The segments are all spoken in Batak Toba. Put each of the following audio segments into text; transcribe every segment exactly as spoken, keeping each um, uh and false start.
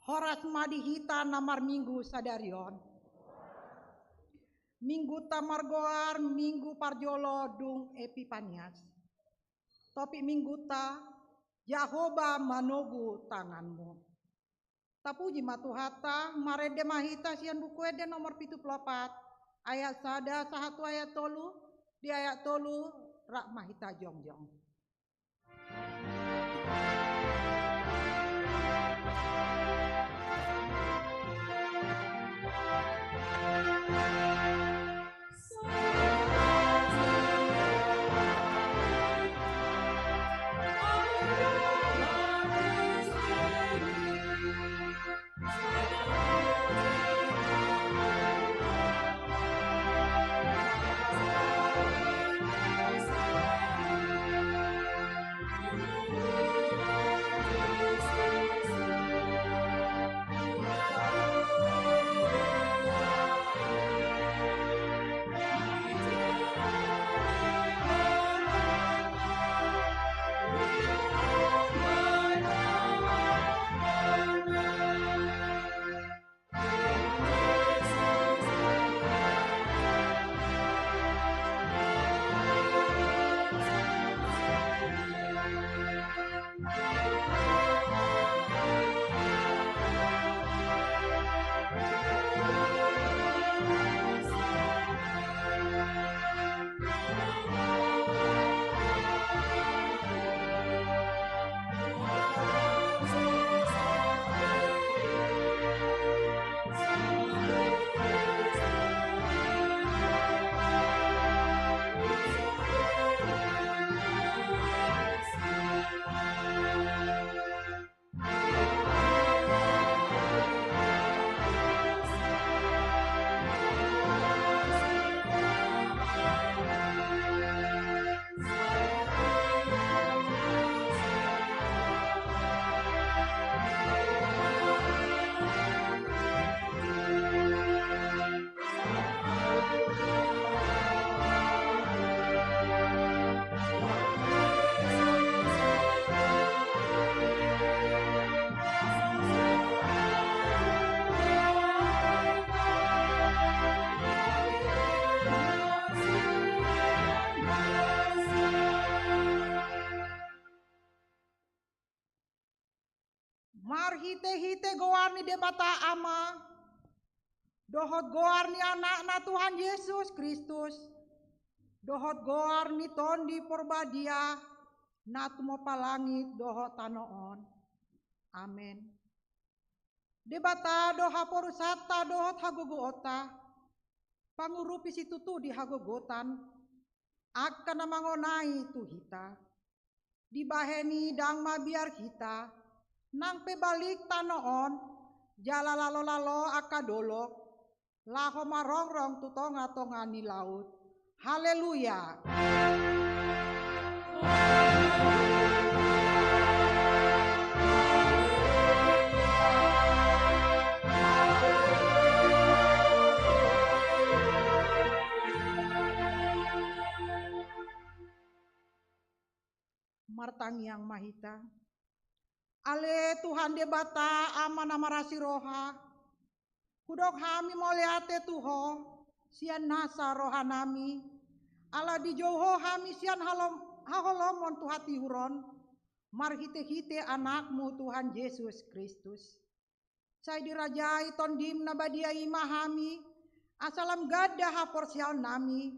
Horas ma di hita na marminggu sadari on. Mingguta margoar minggu parjolo dung Epipanias. Topik mingguta, Jahowa manogu tanganmu. Tapuji ma Tuhanta, marende ma hita sian Buku Ende nomor pitu pulu opat, ayat sada sahat tu ayat tolu. Di ayat tolu, rap ma hita jongjong. Marhitehite goar ni Debata Ama, dohot goar ni Anakna Tuhan Jesus Kristus, dohot goar ni Tondi Porbadia, na tumompa langit dohot tano on. Amen. Debata do haporusanta dohot hagogoonta, pangurupi situtu di hagogotan, angka na mangonai tu hita. Dibahen i ndang mabiar hita, nang pe balik tano on, jala lalolalo angka dolok, laho marongrong tu tongatonga ni laut. Haleluya. Martangiang ma hita. Ale Tuhan Debata, Ama na marasi roha, hudok hami mauliate tu Ho, sian nasa rohanami, ala dijou Ho hami sian halom-, haholomon tu hatiuron, marhitehite Anakmu Tuhan Jesus Kristus. Sai dirajai Tondim na badia i ma hami, asa lam ganda haporseaonnami,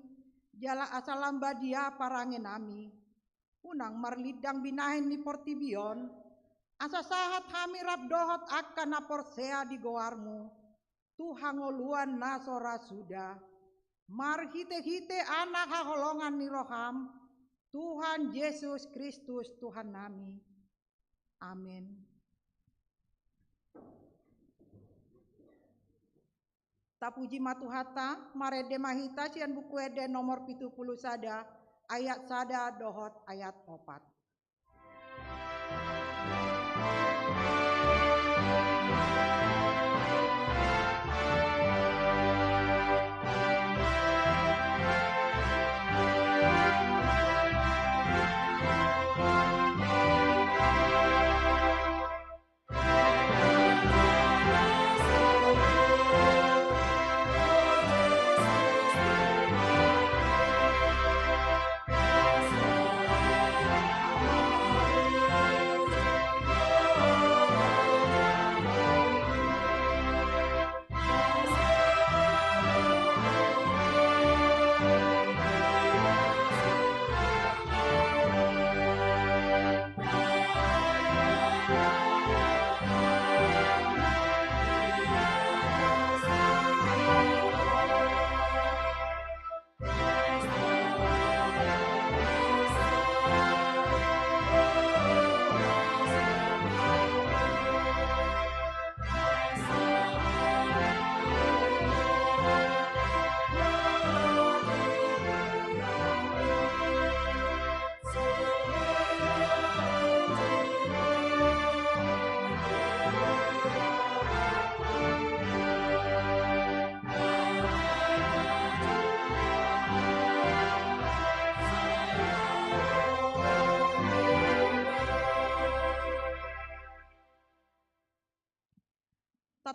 jala asa lam badia parangenami. Unang marlindang binahen ni portibi on, asa sahat hami rap dohot angka na porsea di goarmu, tu hangoluan na so ra suda, marhitehite Anak haholongan ni roham, Tuhan Jesus Kristus Tuhannami. Amen. Tapuji ma Tuhanta, marende ma hita sian Buku Ende nomor pitu pulu sada, ayat sada dohot ayat opat.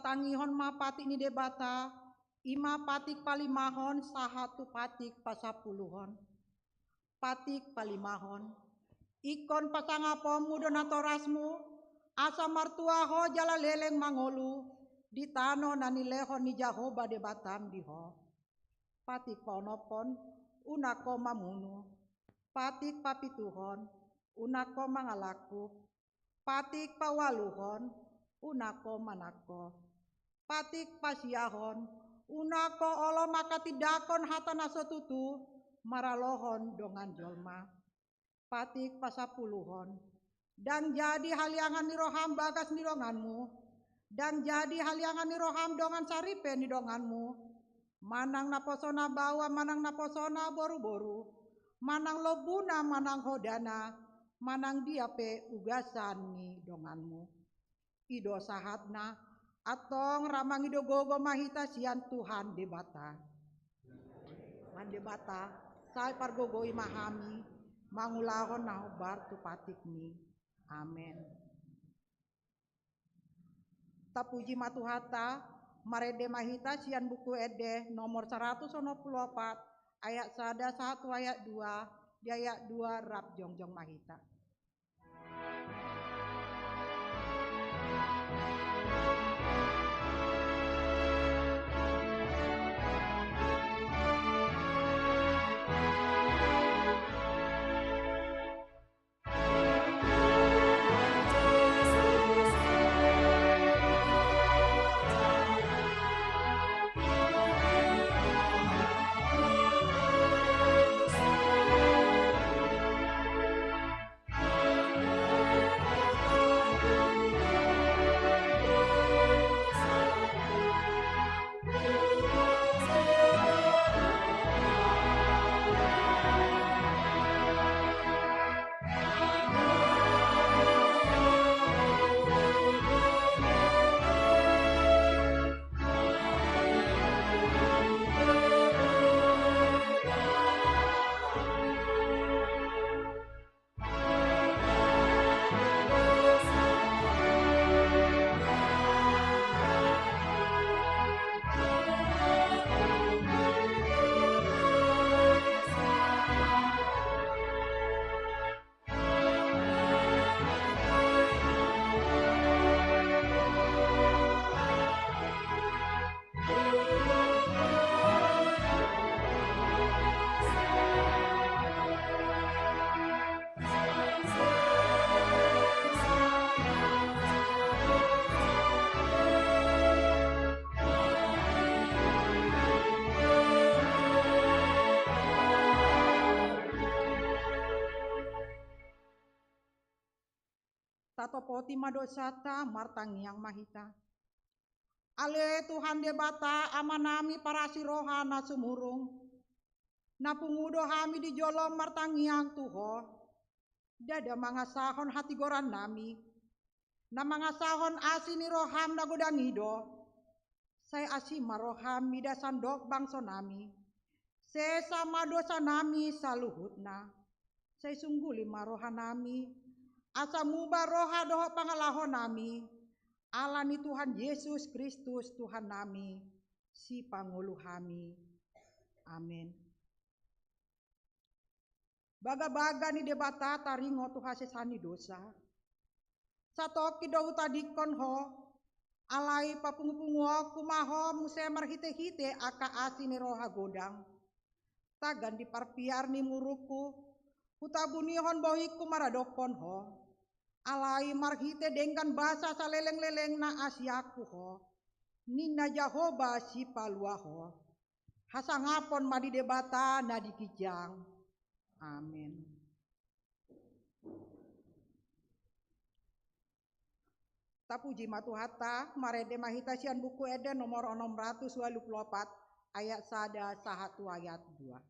Tangihon ma patik ni Debata, i ma patik palimahon sahat tu patik pasampuluhon. Patik palimahon. Ingkon pasangaponmu do natorasmu, asa martua ho jala leleng mangolu di tano na nilehon ni Jahowa Debatam di ho. Patik paonomhon, unang ho mamunu. Patik papituhon, unang ho mangalangkup. Patik paualuhon, unang ho manangko. Patik pasiahon, unang ho olo manghatindanghon hata na so tutu maralohon dongan jolma. Patik pasampuluhon, ndang jadi haliangan ni roham bagas ni donganmu, ndang jadi haliangan ni roham dongan saripe ni donganmu, manang naposona baoa manang naposona boruboru, manang lombuna manang hodana, manang dia pe ugasan ni donganmu. I do sahatna, antong ra mangido gogo ma hita sian Tuhan Debata. Tuhan Debata, sai pargogoi ma hami mangulahon na hombar tu patikmi. Amen. Tapuji ma Tuhanta, marende ma hita sian Buku Ende nomor saratus onom pulu opat, ayat sada sahat tu ayat dua, di ayat dua rap jongjong ma hita. Tatopoti ma dosanta, martangiang ma hita. Ale Tuhan Debata, Amanami parasi roha na sumurung, na pungu do hami di jolom martangiang tu Ho. Ndada mangasahon hatigorannami, na mangasahon asi ni roham na godang i do. Sai asi ma roham mida sandok bangsonami. Sesa ma dosanami saluhutna. Sai sungguli ma rohanami, asa muba roha dohot pangalahonami, ala ni Tuhan Jesus Kristus Tuhannami, Sipangolu hami. Amen. Bagabaga ni Debata taringot tu hasesaan ni dosa. Satongkin do hutadingkon Ho, alai papungupunguonku ma Ho muse marhitehite angka asi ni roha godang. Tagan di parpiar ni murukku, hutabunihon bohingku maradophon Ho. Alai marhite denggan basa salelenglelengna asianku Ho, ninna Jahowa Sipalua Ho. Hasangapon ma di Debata na di ginjang. Amen. Tapuji ma Tuhanta, marende ma hita sian Buku Ende nomor onom ratus ualu pulu opat, ayat sada sahat tu ayat dua.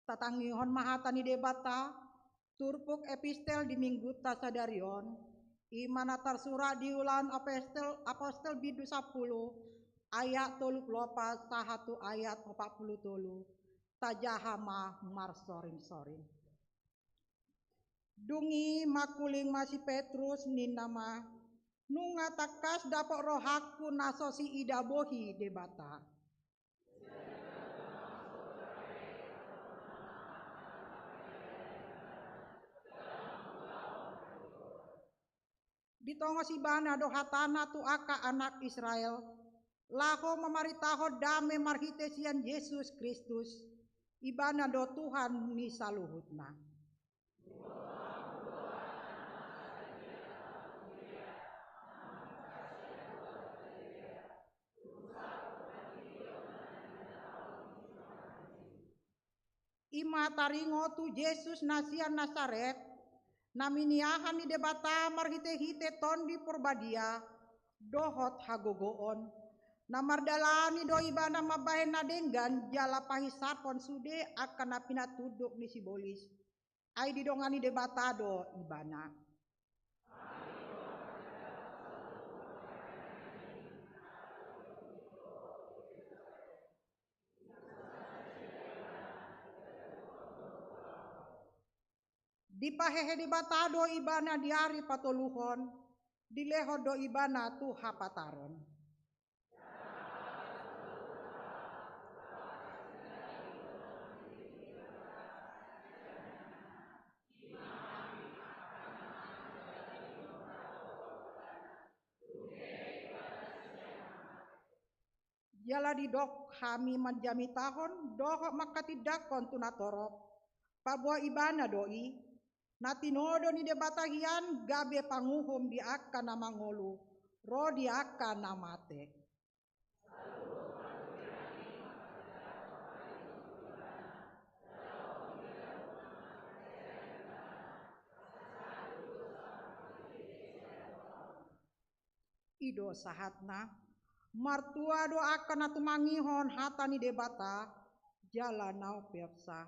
Tatangihon ma hata ni Debata, turpuk epistel di minggunta sadari on, i ma na tarsurat di Ulaon Apostel, Apostel bindu sampulu, ayat tolu pulu opat sahat tu ayat opat pulu tolu, tajaha ma marsoring-soring. Dung i mangkuling ma si Petrus, ninna ma: Nunga tangkas dapot rohangku na so siidabohi Debata. Ditongos ibana do hatana tu angka anak Israel, laho mamaritahon dame marhite sian Jesus Kristus, ibana do Tuhan ni saluhutna. I ma taringot tu Jesus na sian Nasaret, na miniahan ni Debata marhite-hite Tondi Porbadia dohot hagogoon, na mardalani do ibana mambahen na denggan jala pahinsarhon sude angka na pinatunduk ni sibolis. Ai didongani Debata do ibana. Dipahehe Debata do ibana di ari patoluhon, dilehon do ibana tu hapataron. Jala didok hami manjamitahon dohot manghatindanghon tu natorop, paboa ibana do i, na tinodo ni Debata hian gabe panguhum di angka na mangolu, ro di angka na mate. I do sahatna, martua do angka na tumangihon hata ni Debata, jala na umpeopsa.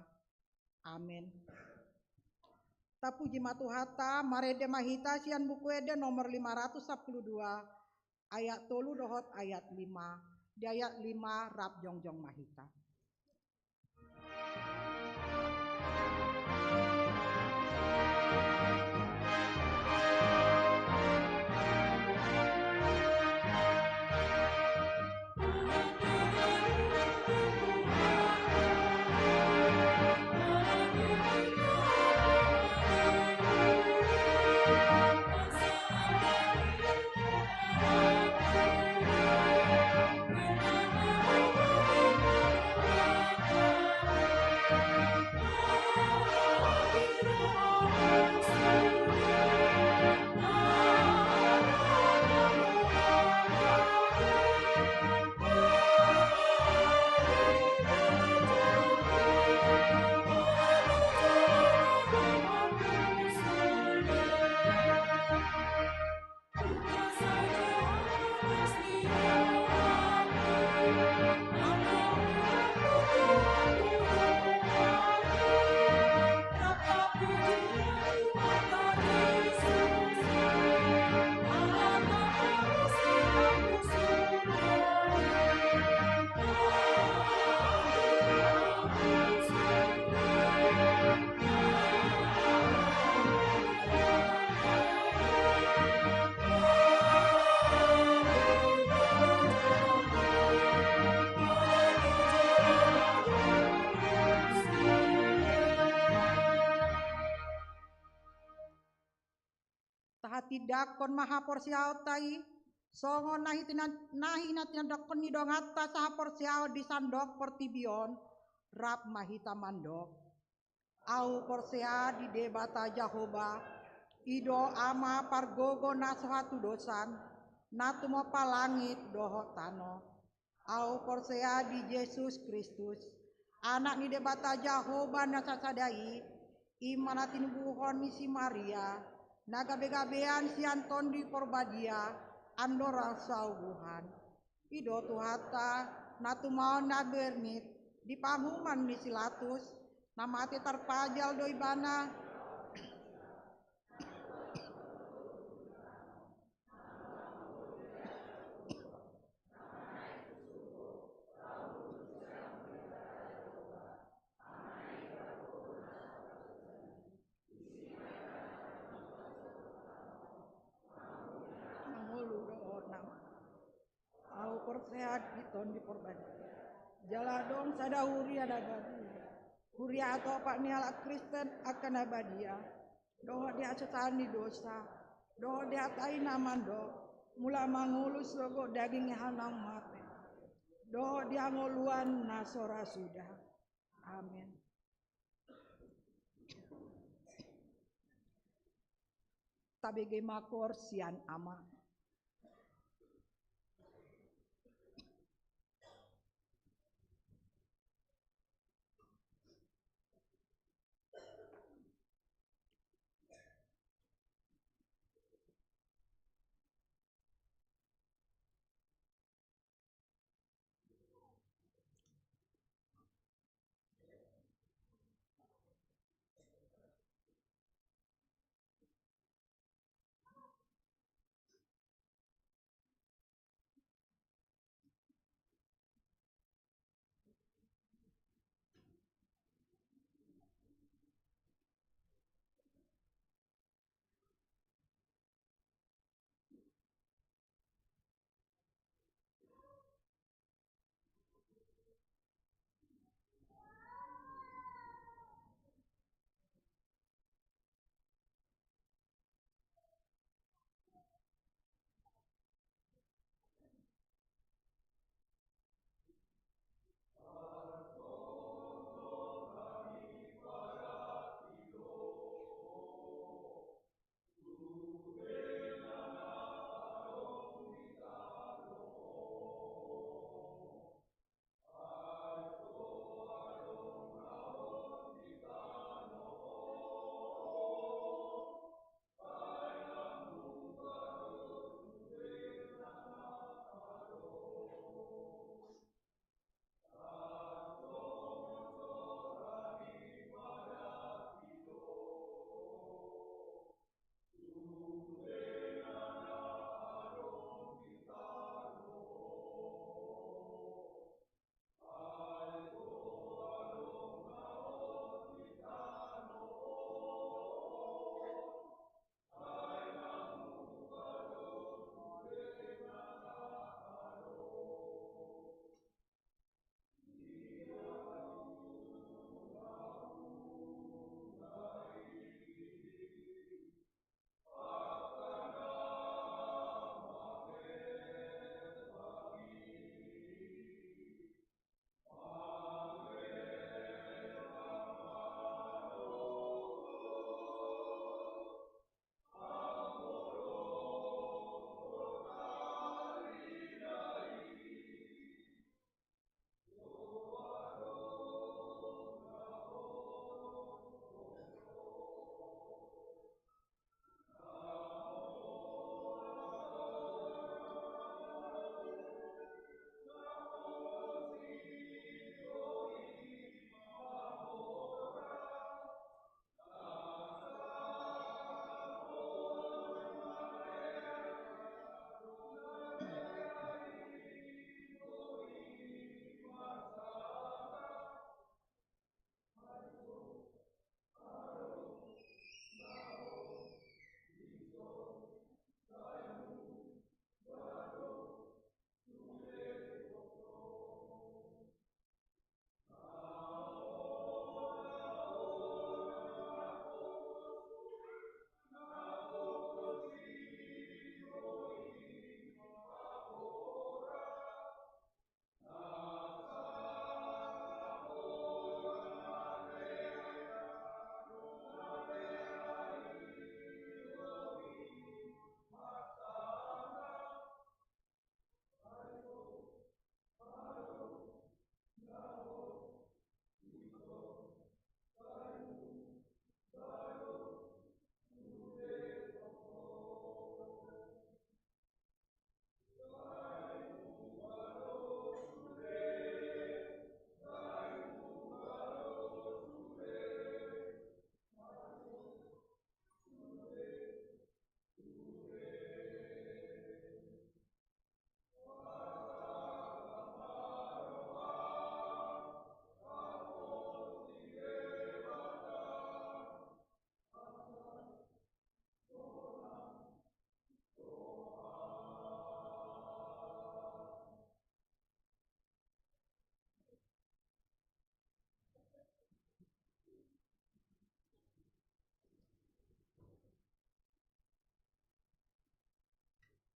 Amen. Tapuji ma Tuhanta, marende ma hita sian Buku Ende nomor lima ratus sampulu dua, ayat tolu dohot ayat lima. Di ayat lima rap jongjong ma hita. Tahatindangkon ma haporseaonta i, songon na hitina-, na hinatindanghon ni donganta sahaporseaon di sandok portibi on, rap ma hita mandok. Ahu porsea di Debata Jahowa, i do Ama pargogo na so hatudosan, na tumompa langit dohot tano. Ahu porsea di Jesus Kristus, Anak ni Debata Jahowa na sasada i, i ma na tinubuhon ni si Maria, na gabegabean sian Tondi Porbadia, andorang saobuhan. I do Tuhanta, na tumaon na bernit, di panguhuman ni si Latus, Na mate tarpajal do ibana. Mangolu do nama. Ahu porsea di Tondi Porbadia. Jala adong sada huria na badia. Huria atopak ni halak Kristen angka na badia. Dohot di hasusaan ni dosa. Dohot di hata i na mandok. Mula mangolu sogot daging ni halak na mate. Dohot di hangoluan na so ra suda. Amen. Tabege ma koor sian Ama.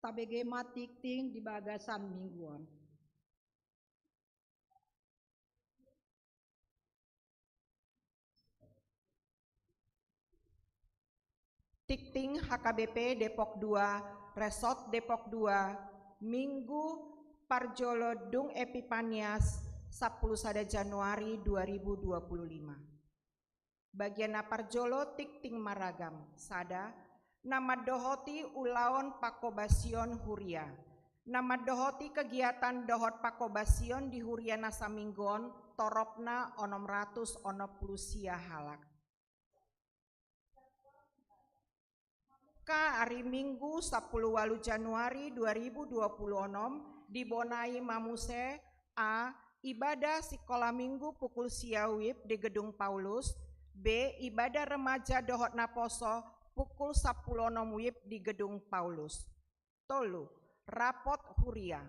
Tabege ma tingting di bagasan minggu on. Tingting H K B P Depok dua, Resort Depok dua, Minggu parjolo dung Epipanias, sampulu sada Januari dua ribu dua puluh lima. Bagian na parjolo tingting maragam, sada, na mandohoti ulaon pangkobasion huria. Na mandohoti kegiatan dohot pangkobasion di huria na saminggu on toropna onom ratus onom pulu sia halak. Ka ari Minggu sampulu ualu Januari dua ribu dua puluh onom, dibonai ma muse: A. Ibadah sikola Minggu pukul sia wib di Gedung Paulus. B. Ibadah remaja dohot naposo pukul sampulu onom wib di Gedung Paulus. Tolu. Rapot huria.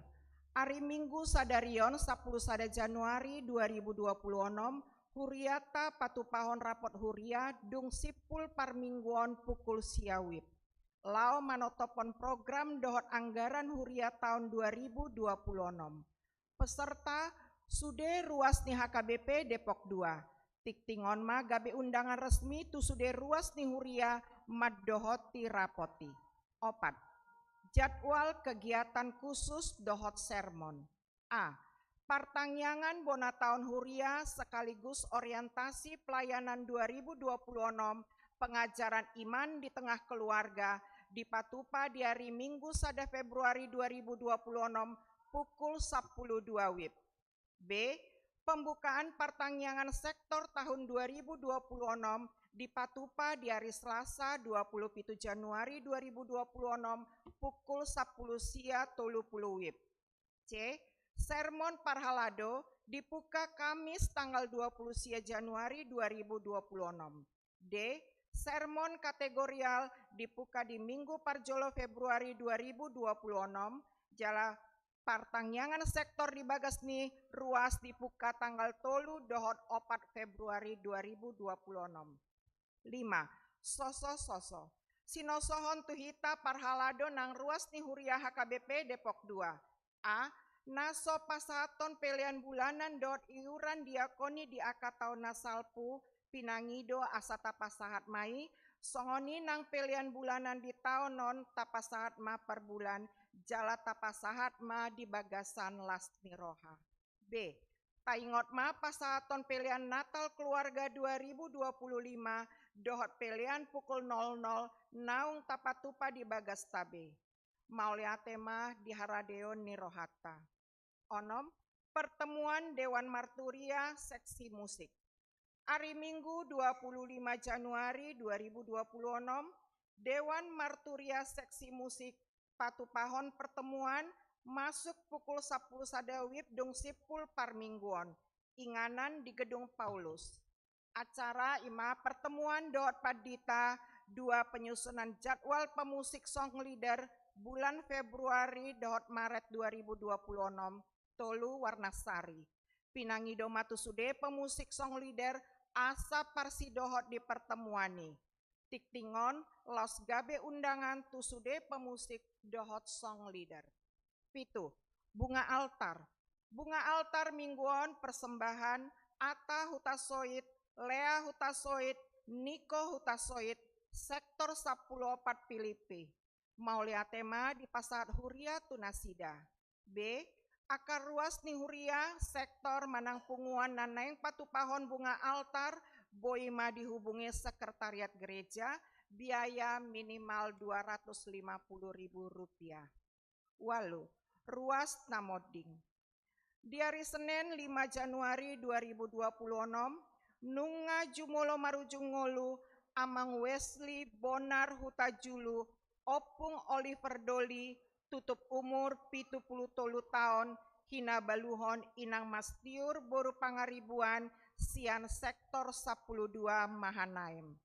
Ari Minggu sadari on sampulu sada Januari dua ribu dua puluh onom, huriata patupahon rapot huria dung simpul parmingguon pukul sia wib, laho manotophon program dohot anggaran huria taon dua ribu dua puluh onom. Peserta sude ruas ni H K B P Depok dua. Tingting on ma gabe undangan resmi tu sude ruas ni huria mandohoti rapot i. Opat. Jadwal kegiatan khusus dohot sermon. A. Partangiangan bona taon huria sekaligus orientasi pelayanan dua ribu dua puluh onom, pengajaran iman di tengah keluarga, dipatupa di ari Minggu sada Februari dua ribu dua puluh onom pukul sampulu dua wib. B. Pembukaan partangiangan sektor tahun dua ribu dua puluh onom dipatupa di ari Selasa dua puluh pitu Januari dua ribu dua puluh onom pukul sampulu sia tolu pulu wib. C. Sermon parhalado dibuka Kamis tanggal dua pulu sia Januari dua ribu dua puluh onom. D. Sermon kategorial dibuka di Minggu parjolo Februari dua ribu dua puluh onom, jala partangiangan sektor di bagas ni ruas dibuka tanggal tolu dohot opat Februari dua ribu dua puluh onom. Lima. Soso-soso. Sinosohon tu hita parhalado nang ruas ni huria H K B P Depok dua. A. Na so pasahathon pelean bulanan dohot iuran diakoni di angka taon na salpu, pinangido asa tapasahat ma i, songon i nang pelean bulanan di taon on tapasahat ma parbulan, jala tapasahat ma di bagasan las ni roha. B. Taingot ma pasahathon pelean Natal Keluarga dua ribu dua puluh lima dohot pelean pukul nol nol naung tapatupa di bagasta be. Mauliate ma di haradeon ni rohanta. Onom. Pertemuan Dewan Marturia Seksi Musik. Ari Minggu dua pulu lima Januari dua ribu dua pulu onom, Dewan Marturia Seksi Musik patupahon pertemuan masuk pukul sampulu sada wib dung simpul parmingguon, inganan di Gedung Paulus. Acara i ma pertemuan dohot pandita, dua penyusunan jadwal pemusik song leader bulan Februari dohot Maret dua ribu dua pulu onom, tolu warna sari. Pinangido ma tu sude pemusik song leader asa parsidohot di pertemuan i. Tingting on laos gabe undangan tu sude pemusik dohot song leader. Pitu. Bunga altar. Bunga altar mingguon persembahan Atta Hutasoit, Lea Hutasoit, Niko Hutasoit, sektor sampulu opat Pilipi. Mauliate ma dipasahat huria tu nasida. B. Angka ruas ni huria, sektor manang punguan na naeng patupahon bunga altar, boi ma dihubungi sekretariat gereja, biaya minimal dua ratus lima puluh ribu rupiah. Ualu. Ruas na monding. Di ari Senen lima Januari dua ribu dua puluh onom, nunga jumolo marujung ngolu Amang Wesley Bonar Hutajulu, Ompung Oliver Doli, tutup umur pitu pulu tolu taon, hinabaluhon Inang Mastiur boru Pangaribuan, sian sektor sampulu dua Mahanaim.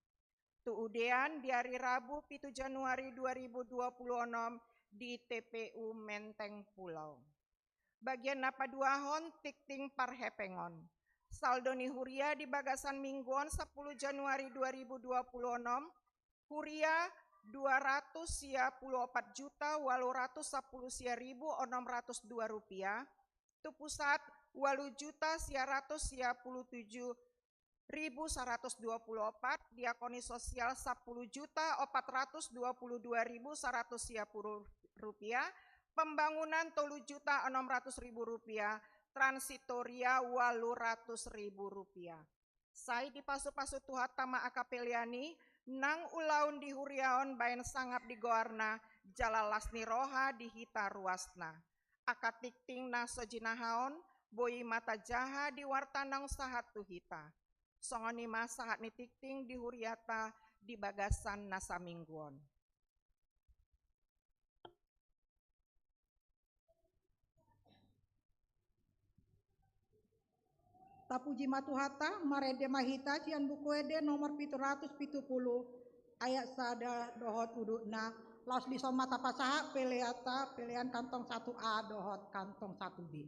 Tu udean di ari Rabu pitu Januari dua ribu dua puluh onom di T P U Menteng Pulau. Bagian na paduahon tingting parhepengon. Saldo ni huria di bagasan mingguon sampulu Januari dua ribu dua puluh onom, huria dua ratus sia pulu opat juta ualu ratus sapulu sia ribu onom ratus dua rupiah, tu pusat ualu juta sia ratus sia pulu tujuh ribu saratus dua pulu opat, diakoni sosial sapulu juta opat ratus dua pulu dua ribu saratus sia pulu rupiah, pembangunan tolu juta onom ratus ribu rupiah, transitoria ualu ratus ribu rupiah. Sai dipasupasu Tuhanta ma angka pelean i, nang ulaon di huria on baen sangap di goarna, jala las ni roha di hita ruasna. Angka tingting na so jinahaon, boi ma tajaha di warta naung sahat tu hita. Songon i ma sahat ni tingting di huriata di bagasan na saminggu on. Tapuji ma Tuhanta, marende ma hita sian Buku Ende nomor pitu ratus pitu pulu, ayat sada dohot udutna. Laos dison ma tapasahat peleanta, pelean kantong satu A dohot kantong satu B.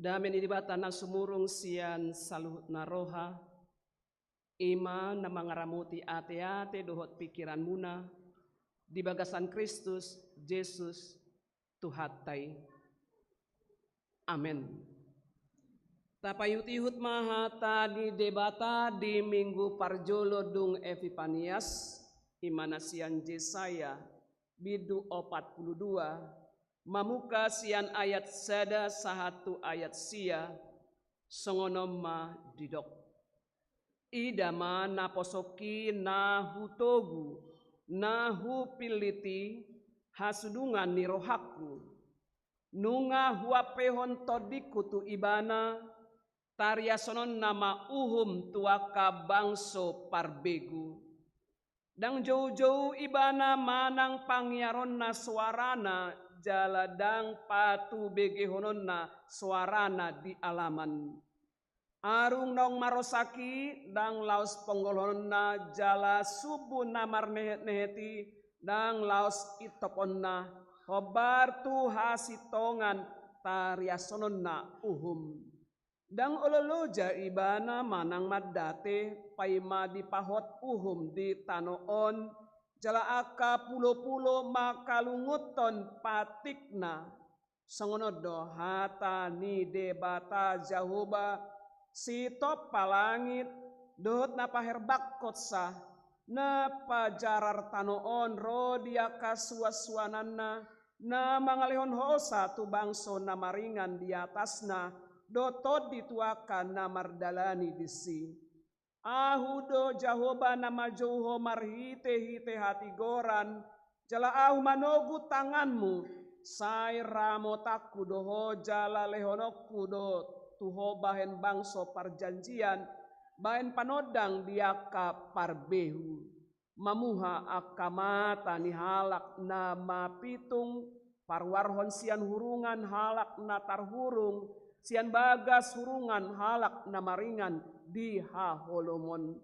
Dame ni Debata na sumurung sian saluhutna roha, i ma na mangaramoti ateate dohot pingkiranmuna di bagasan Kristus Jesus Tuhanta i. Amen. Tapaihutihut ma hata ni Debata di Minggu parjolo dung Epipanias, i ma na sian Jesaya bindu opat pulu dua, mamungka sian ayat sada sahat tu ayat sia, songon on ma didok. Ida ma naposongki na hutogu, na hupillit i, hasudungan ni rohangku. Nunga huampehon tondingku tu ibana, tariasononna ma uhum tu angka bangso parbegu. Ndang joujou ibana manang pangiaronna soarana, jala ndang patubegehononna soarana di alaman. Arung naung marosak i ndang laos ponggolhononna, jala sumbu na marnehetnehet i ndang laos intoponna, hombar tu hasintongan tariasononna uhum. Ndang olo loja ibana manang mandate, paima dipahot uhum di tano on, jala angka pulopulo mangkalungunhon patikna. Songon on do hata ni Debata Jahowa, sitompa langit, dohot na paherbangkonsa, na pajarar tano on ro di angka suansuananna, na mangalehon hosa tu bangso na maringan di atasna, dohot tondi tu angka na mardalani disi. Ahu do Jahowa na manjou ho marhitehite hatigoran, jala Ahu manogu tanganmu, sai ramotanku do ho jala lehononku do tu ho bahen bangso parjanjian, bahen panondang di angka parbehu. Mamuha angka mata ni halak na mapitung, paruarhon sian hurungan halak na tarhurung, sian bagas hurungan halak na maringan di haholomon.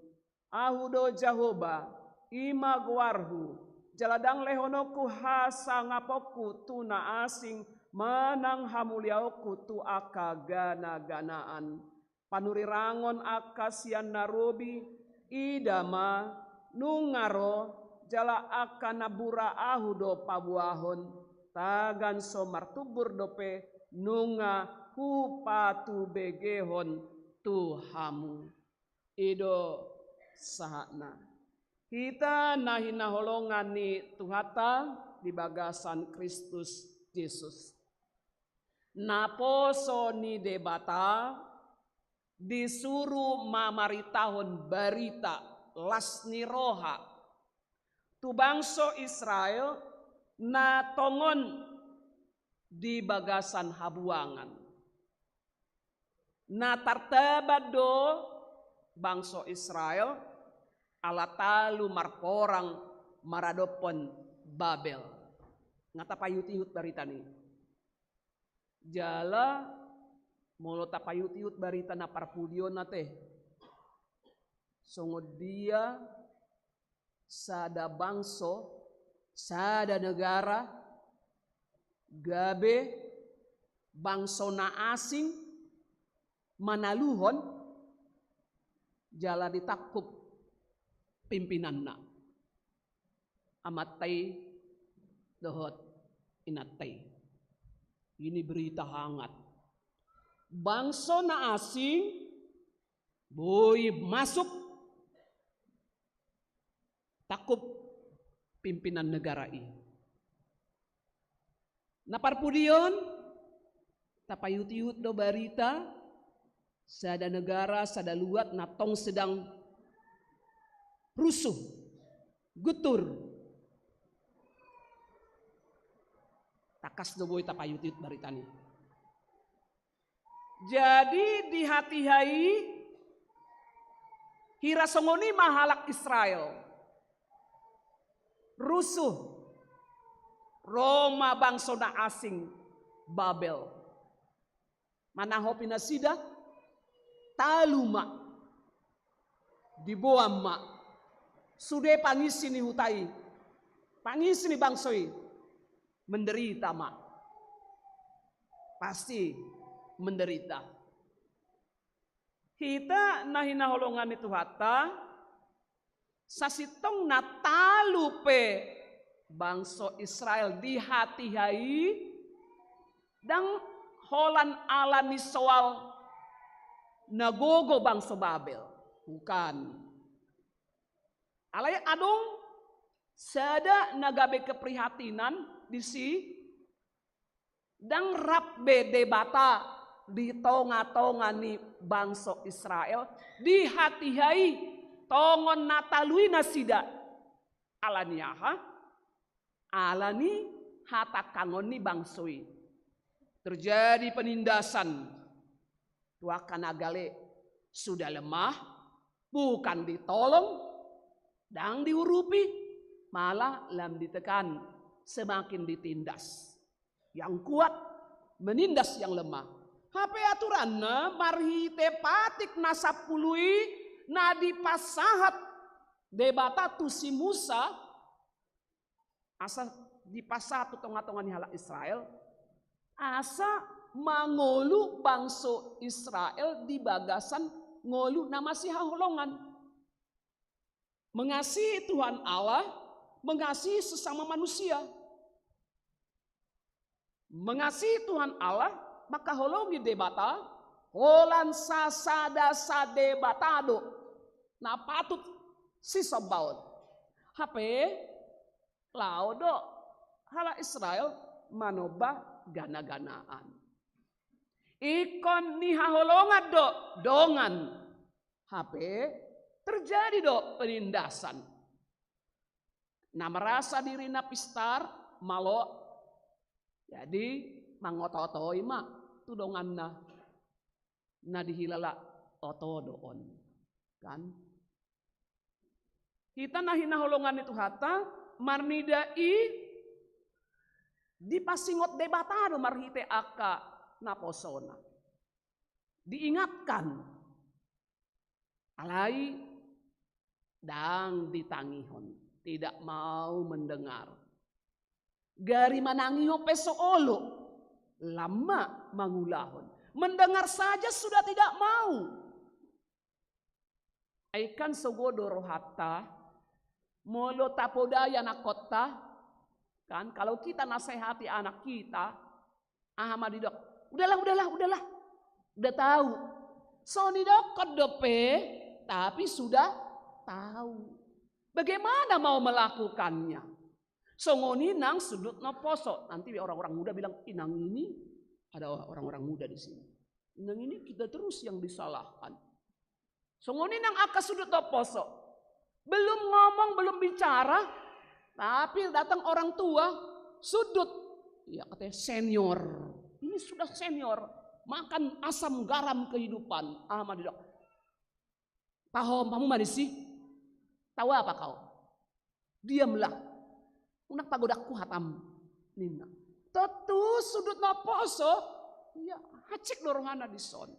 Ahu do Jahowa, i ma goarhu, jala ndang lehononku hasangaponku tu na asing, manang hamuliaonku tu angka ganaganaan. Panurirangon angka sian na robi, ida ma, nunga ro, jala angka na bura Ahu do paboahon, tagan so martumbur dope, nunga hupatubegehon tu hamu. I do sahatna. Hita na hinaholongan ni Tuhanta di bagasan Kristus Jesus. Naposo ni Debata disuru mamaritahon barita las ni roha tu bangso Israel na tongon di bagasan habuangan. Na tartaban do bangso Israel ala talu marporang maradophon Babel. Nga tapaihutihut barita ni. Jala molo tapaihutihut barita na parpudi on ate, songon dia sada bangso, sada negara, gabe bangso na asing manaluhon jala ditangkup pimpinanna, amanta i dohot inanta i. Ini berita hangat. Bangso na asing boi masuk tangkup pimpinan negara i. Na parpudi on, tapaihutihut do barita, sada negara, sada luat na tong sedang rusuh, guntur. Tangkas do boi tapaihutihut barita ni. Jadi di hatiha i, hira songon i ma halak Israel. Rusuh, ro ma bangso na asing, Babel. Manahopi nasida, talu ma, diboan ma. Sude pangisi ni huta i, pangisi ni bangso i, menderita ma. Pasti menderita. Hita na hinaholongan ni Tuhanta, sasintongna talu pe bangso Israel dihatiha i, ndang holan ala ni soal na gogo bangso Babel. Bukan. Alai adong sada na gabe keprihatinan disi, ndang rap be Debata di tonga-tonga ni bangso Israel, dihatiha i tongon na talu i nasida. Ala ni aha? Ala ni hatangkangon ni bangso i. Terjadi penindasan. Tu angka na gale sudah lemah, bukan ditolong, ndang diurupi, malah lam ditekan, semakin ditindas. Yang kuat menindas yang lemah. Hape aturanna marhite patik na sampulu i na dipasahat Debata tu si Musa, asa dipasahat tu tonga-tonga ni halak Israel, asa mangolu bangso Israel di bagasan ngolu na masihaholongan. Mengasihi Tuhan Allah, mengasihi sesama manusia. Mengasihi Tuhan Allah, mangkaholongi Debata, holan sasada sadebata do na patut sisombaon. Hape, laho do halak Israel manomba gana-ganaan. Ingkon nihaholongan do dongan. Hape, terjadi do penindasan. Na merasa dirina pistar, malo. Jadi, mangoto-otoi ma tu donganna. Na dihilala oto do on. Kan? Hita na hinaholongan ni Tuhanta, marnida i dipasingot Debata do marhite angka naposona. Diingatkan. Alai ndang ditangihon, tidak mau mendengar. Gari manangihon pe so olo, lam ma mangulahon. Mendengar saja sudah tidak mau. Ai kan sogo do rohanta, molo tapodai anakkonta, kan, kalau kita nasehati anak kita, aha ma didok? Udahlah, udahlah, udahlah. Udah tahu. So nidokkon dope, tapi sudah tahu. Bagaimana mau melakukannya? Songon i nang sundut na poso. Nanti orang-orang muda bilang, "Inang ini," ada orang-orang muda di sini. "Inang ini kita terus yang disalahkan." Songon i nang angka sundut na poso. Belum ngomong, belum bicara, tapi datang orang tua, sundut. Ya, katanya senior. Ini sudah senior. Makan asam garam kehidupan. Aha ma didok? Pahom, pahom ma disi. Tahu apa kau? Diamlah. Unang pagodangku hatam, ninna. Tontu sundut na poso, ya, hansit do rohana dison.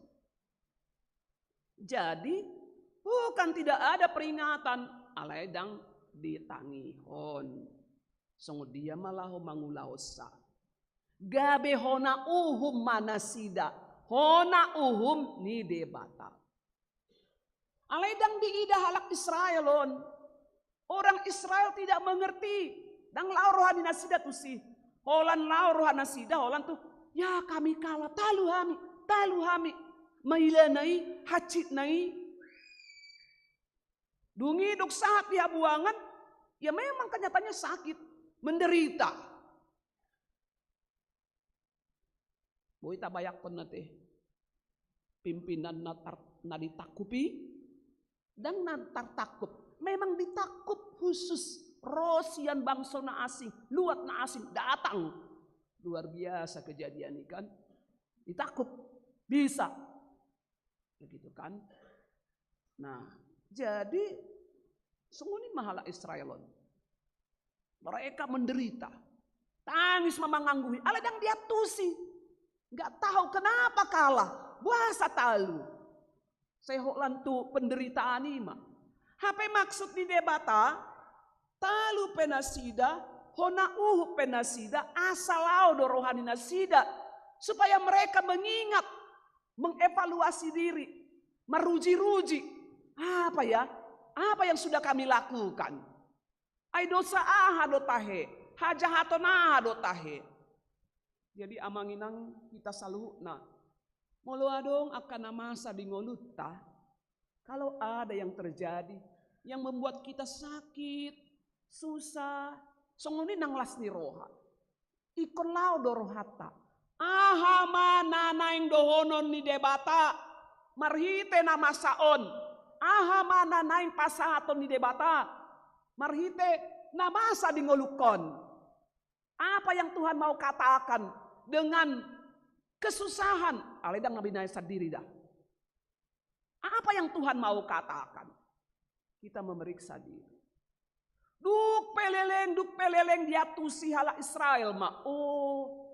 Jadi, bukan tidak ada peringatan, alai ndang ditangihon. Songon dia ma laho mangulahonsa. Gabe hona uhum ma nasida, hona uhum ni Debata. Alai ndang diida halak Israel on. Orang Israel tidak mengerti. Ndang laho roha ni nasida tusi. Holan laho roha nasida, holan tu, "Ya, kami kalah, talu hami, talu hami." Mailana i, hansitna i. Dung i dung sahat di habuangan, ya memang kenyataannya sakit, menderita. Boi tabayangkon ate. Pimpinan na tar-, na ditangkup i, ndang na tartangkup. Memang ditangkup khusus. Ro sian bangso na asing, luat na asing, datang. Luar biasa kejadian i kan. Ditangkup. Bisa. Begitu kan. Nah, jadi songon i ma halak Israel on. Mereka menderita. Tangis ma mangangguhi. Alai ndang diantusi. Nggak tahu kenapa kalah. Boasa talu. Sai holan tu penderitaan i ma. Hape maksud ni Debata, talu pe nasida, hona uhum pe nasida, asa laho do roha ni nasida. Supaya mereka mengingat mengevaluasi diri, meruji-ruji. Apa ya? Apa yang sudah kami lakukan? Ai dosa aha do tahe? Hajahaton aha do tahe? Jadi amang inang hita saluhutna, molo adong angka na masa di ngolunta, kalau ada yang terjadi yang membuat kita sakit, susah, songon i nang las ni roha. Ingkon laho do rohanta. Aha ma na naeng dohonon ni Debata marhite na masa on? Aha ma na naeng pasahaton ni Debata marhite na masa di ngolungkon? Apa yang Tuhan mau katakan dengan kesusahan? Alai ndang na binaen sandiri da. Apa yang Tuhan mau katakan? Kita memeriksa diri. Dung pe leleng, dung pe leleng diantusi halak Israel ma. Oh,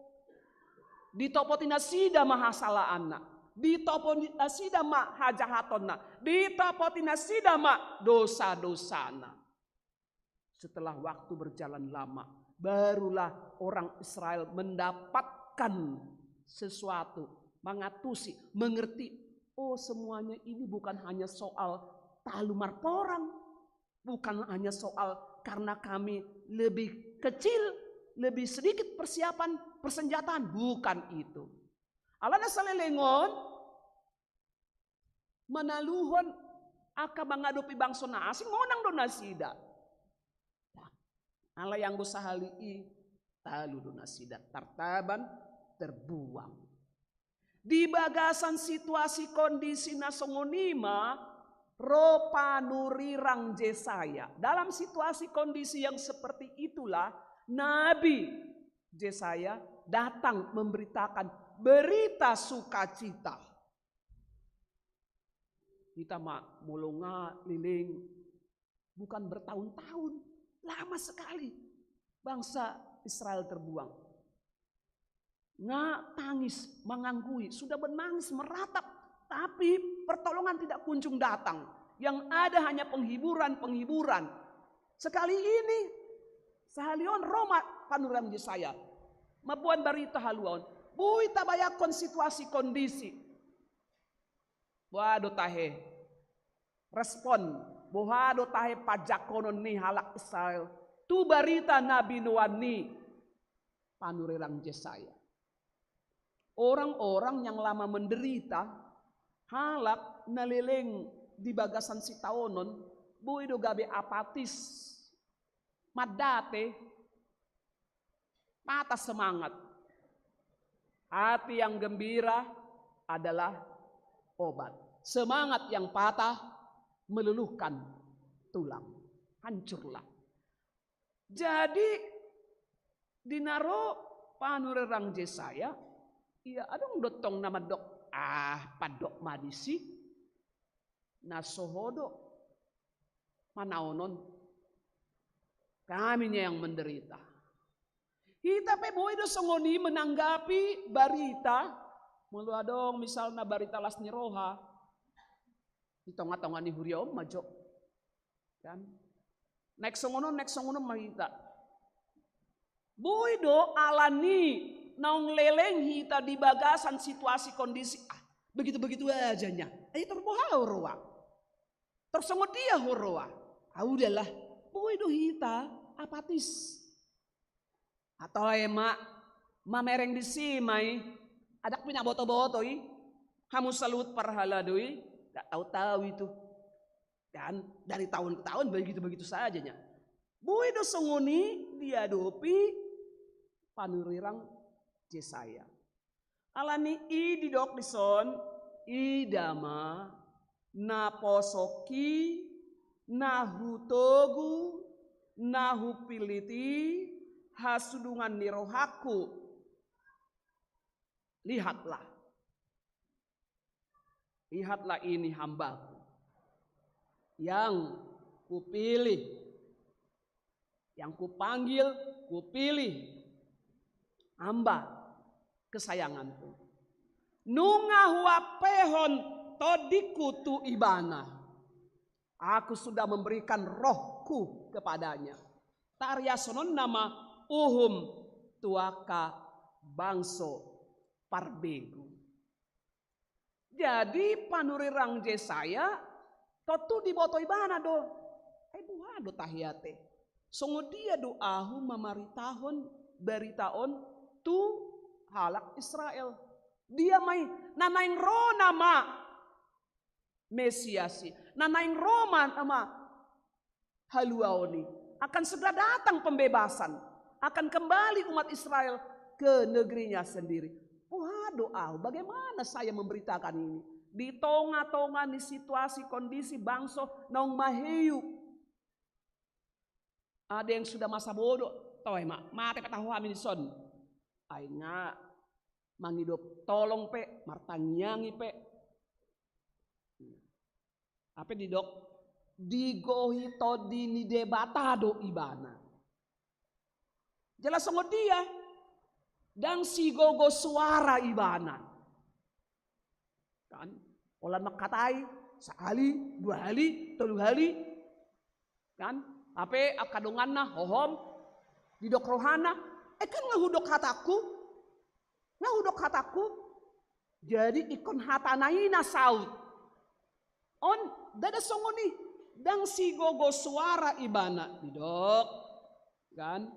ditopoti nasida ma hasalaanna, ditopoti nasida ma hajahatonna, ditopoti nasida ma dosa-dosana. Setelah waktu berjalan lama, barulah orang Israel mendapatkan sesuatu, mangantusi, mengerti, oh, semuanya ini bukan hanya soal talu marporang, bukan hanya soal karena kami lebih kecil, lebih sedikit persiapan persenjataan, bukan itu. Alana saleleng on, manaluhon angka mangadopi bangso na asing, monang do nasida. Alai anggo sahali i, talu do nasida tartaban, terbuang. Di bagasan situasi kondisi na songon i ma ro panurirang Jesaya. Dalam situasi kondisi yang seperti itulah, Nabi Jesaya datang memberitakan berita sukacita. Hita ma molo nga leleng, bukan bertahun-tahun, lama sekali bangsa Israel terbuang. Nga tangis, manganggui, sudah menangis, meratap, tapi pertolongan tidak kunjung datang. Yang ada hanya penghiburan-penghiburan. Sekali ini, sahali on ro ma panurirang Jesaya mamboan barita haluaon. Boi tabayangkon situasi kondisi. Boha do tahe respon, boha do tahe panjangkonon ni halak Israel tu barita na binoan ni panurirang Jesaya? Orang-orang yang lama menderita, halak na leleng di bagasan sitaonon, boi do gabe apatis, mandate, patah semangat. Hati yang gembira adalah obat. Semangat yang patah meluluhkan tulang. Hancurlah. Jadi, di na ro panurirang Jesaya, ia adong do tong na mandok, ah, pandok ma disi, na so ho do manaonon, kami nian yang menderita. Hita pe boi do songon i menanggapi barita, molo adong misalna barita las ni roha, di tonga-tonga ni huria on ma jo. Kan? Naeng songon on, naeng songon on ma hita. Boi do alani naung leleng hita di bagasan situasi kondisi, ah, begitu-begitu aja nya. Ai tor boha ho roa? Tor songon dia ho roa? Ah, udahlah. Boi do hita apatis. Atau ema mamereng disi ma i, adong pinaboto-boto i, hamu saluhut parhalado i, nggak tahu-tahu itu. Dan dari tahun ke tahun begitu-begitu saja nya. Boi do songon i diadopi panurirang Jesaya. Alani i didok dison, ida ma naposongki, na hutogu, na hupillit i, hasudungan ni rohangku. Lihatlah. Lihatlah ini hambaku yang kupilih, yang kupanggil, kupilih, hamba kesayanganku. Nunga huampehon tondingku tu ibana. Aku sudah memberikan rohku kepadanya. Tariashononna ma uhum tu angka bangso parbegu. Jadi panurirang Jesaya tontu diboto ibana do. Ai boha do tahe ate? Songon dia do ahu mamaritahon barita on tu halak Israel. Dia ma i, na naeng ro nama Mesias i, na naeng ro ma nama haluaon i. Akan segera datang pembebasan, akan kembali umat Israel ke negerinya sendiri. Boha do ahu, bagaimana saya memberitakan ini di tonga-tonga ni situasi kondisi bangso naung maheu? Ada yang sudah masa bodoh, toe ma, mate pe taho hami dison. Ai nga mangido tolong pe, martangiangi pe. Hape didok, digohi Tondi ni Debata do ibana. Jelas songon dia, ndang sigogo suara ibana. Kan? Holan mangkatai, sahali, dua hali, tolu hali. Kan? Hape angka donganna, hohom, didok rohana, eh, kan nga hudok hatangku? Nga hudok hatangku? Jadi ingkon hatana i na saut. On, ndada songon i, ndang sigogo suara ibana, didok. Kan?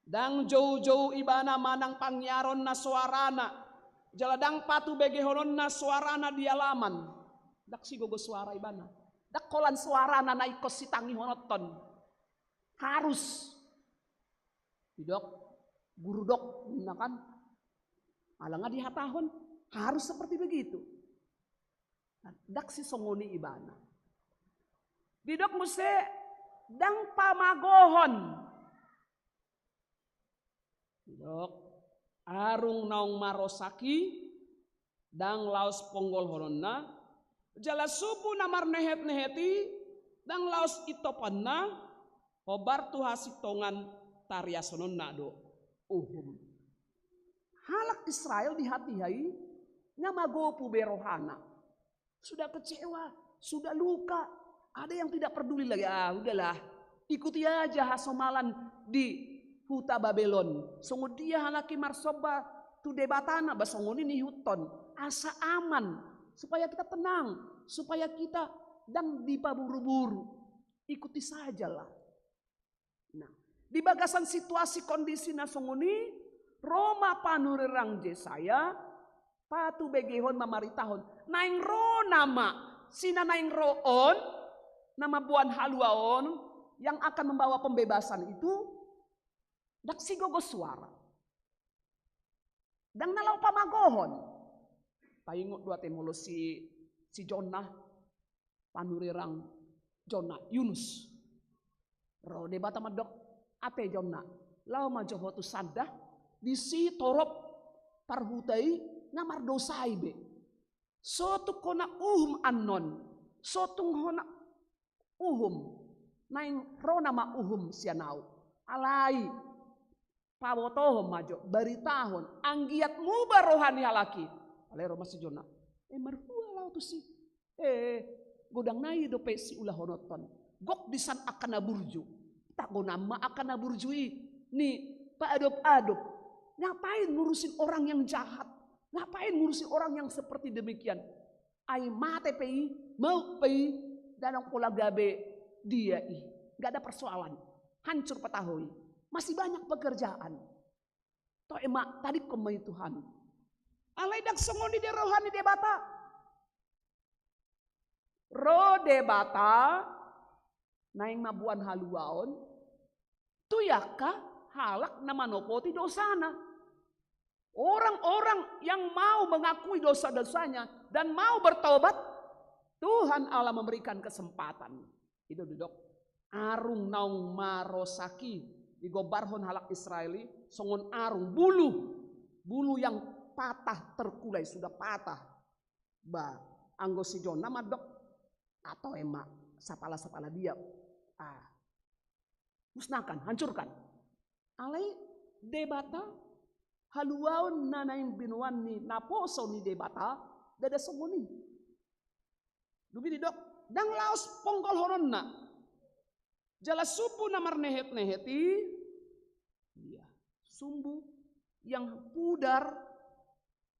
Ndang joujou ibana manang pangiaronna suarana, jala ndang patubegehononna suarana di alaman. Ndang sigogo suara ibana. Ndang holan suarana na ingkon sitangihononton. Harus. Didok, guru dok, ninna kan. Ala nga dihatahon, harus seperti begitu. Ndang sisongon i ibana. Didok muse, ndang pamagohon. Didok, arung naung marosak i, ndang laos ponggolhononna, jala sumbu na marnehetnehet i, ndang laos intoponna, hombar tu hasintongan tariashononna do uhum. Halak Israel di hatiha i, nga magopu be rohana. Sudah kecewa, sudah luka. Ada yang tidak peduli lagi, ah, udahlah. Ikuti aja hasomalan di huta Babelon. Songon dia halak i marsomba tu debatana, ba songon i niihuthon. Asa aman, supaya kita tenang, supaya kita ndang dipaburuburu. Ikuti sajalah. Nah, di bagasan situasi kondisi na songon i, ro ma panurirang Jesaya, patubegehon mamaritahon. Naeng ro nama, si na naeng ro on, na mamboan haluaon, yang akan membawa pembebasan itu, ndang sigogo suara. Ndang na laho pamagohon. Taingot do ate molo si, si Jona, panurirang Jona, Yunus. Ro Debata mandok, ate Jona, laho ma jo ho tu sanda, disi torop parhuta i, nga mardosa i be. So tung hona uhum annon, so tung hona uhum, naeng ro nama uhum sian ahu. Alai, pabotohon ma jo, baritahon, anggiat muba roha ni halak i. Alai ro ma si Jona. Eh, marhua laho tusi. Eh, godang nai dope siulahononhon. Gok disan angka na burju. Tagonan ma angka na burju i, ni paadop-adop. Ngapain ngurusin orang yang jahat? Ngapain ngurusin orang yang seperti demikian? Ai mate pe i, maut pe i, ndang pola gabe dia i. Nggak ada persoalan. Hancur pe taho i. Masih banyak pekerjaan. Toe ma, tadingkon ma i Tuhan. Alai ndang songon i do roha ni Debata. Ro Debata, naeng mamboan haluaon, tu angka halak na manopoti dosana. Orang-orang yang mau mengakui dosa-dosanya dan mau bertobat, Tuhan Allah memberikan kesempatan. I do didok, arung naung marosak i, digombarhon halak Israel i, songon arung bulu, bulu yang patah terkulai, sudah patah. Ba, anggo si Jona mandok, ah, toe ma, sapala-sapala dia. Ah. Musnahkan, hancurkan. Alai Debata, haluaon na naeng binoan ni naposo ni Debata, ndada songon i. Dung i didok, ndang laos ponggolhononna. Jala sumbu na marnehet-nehet i, iya, sumbu yang pudar,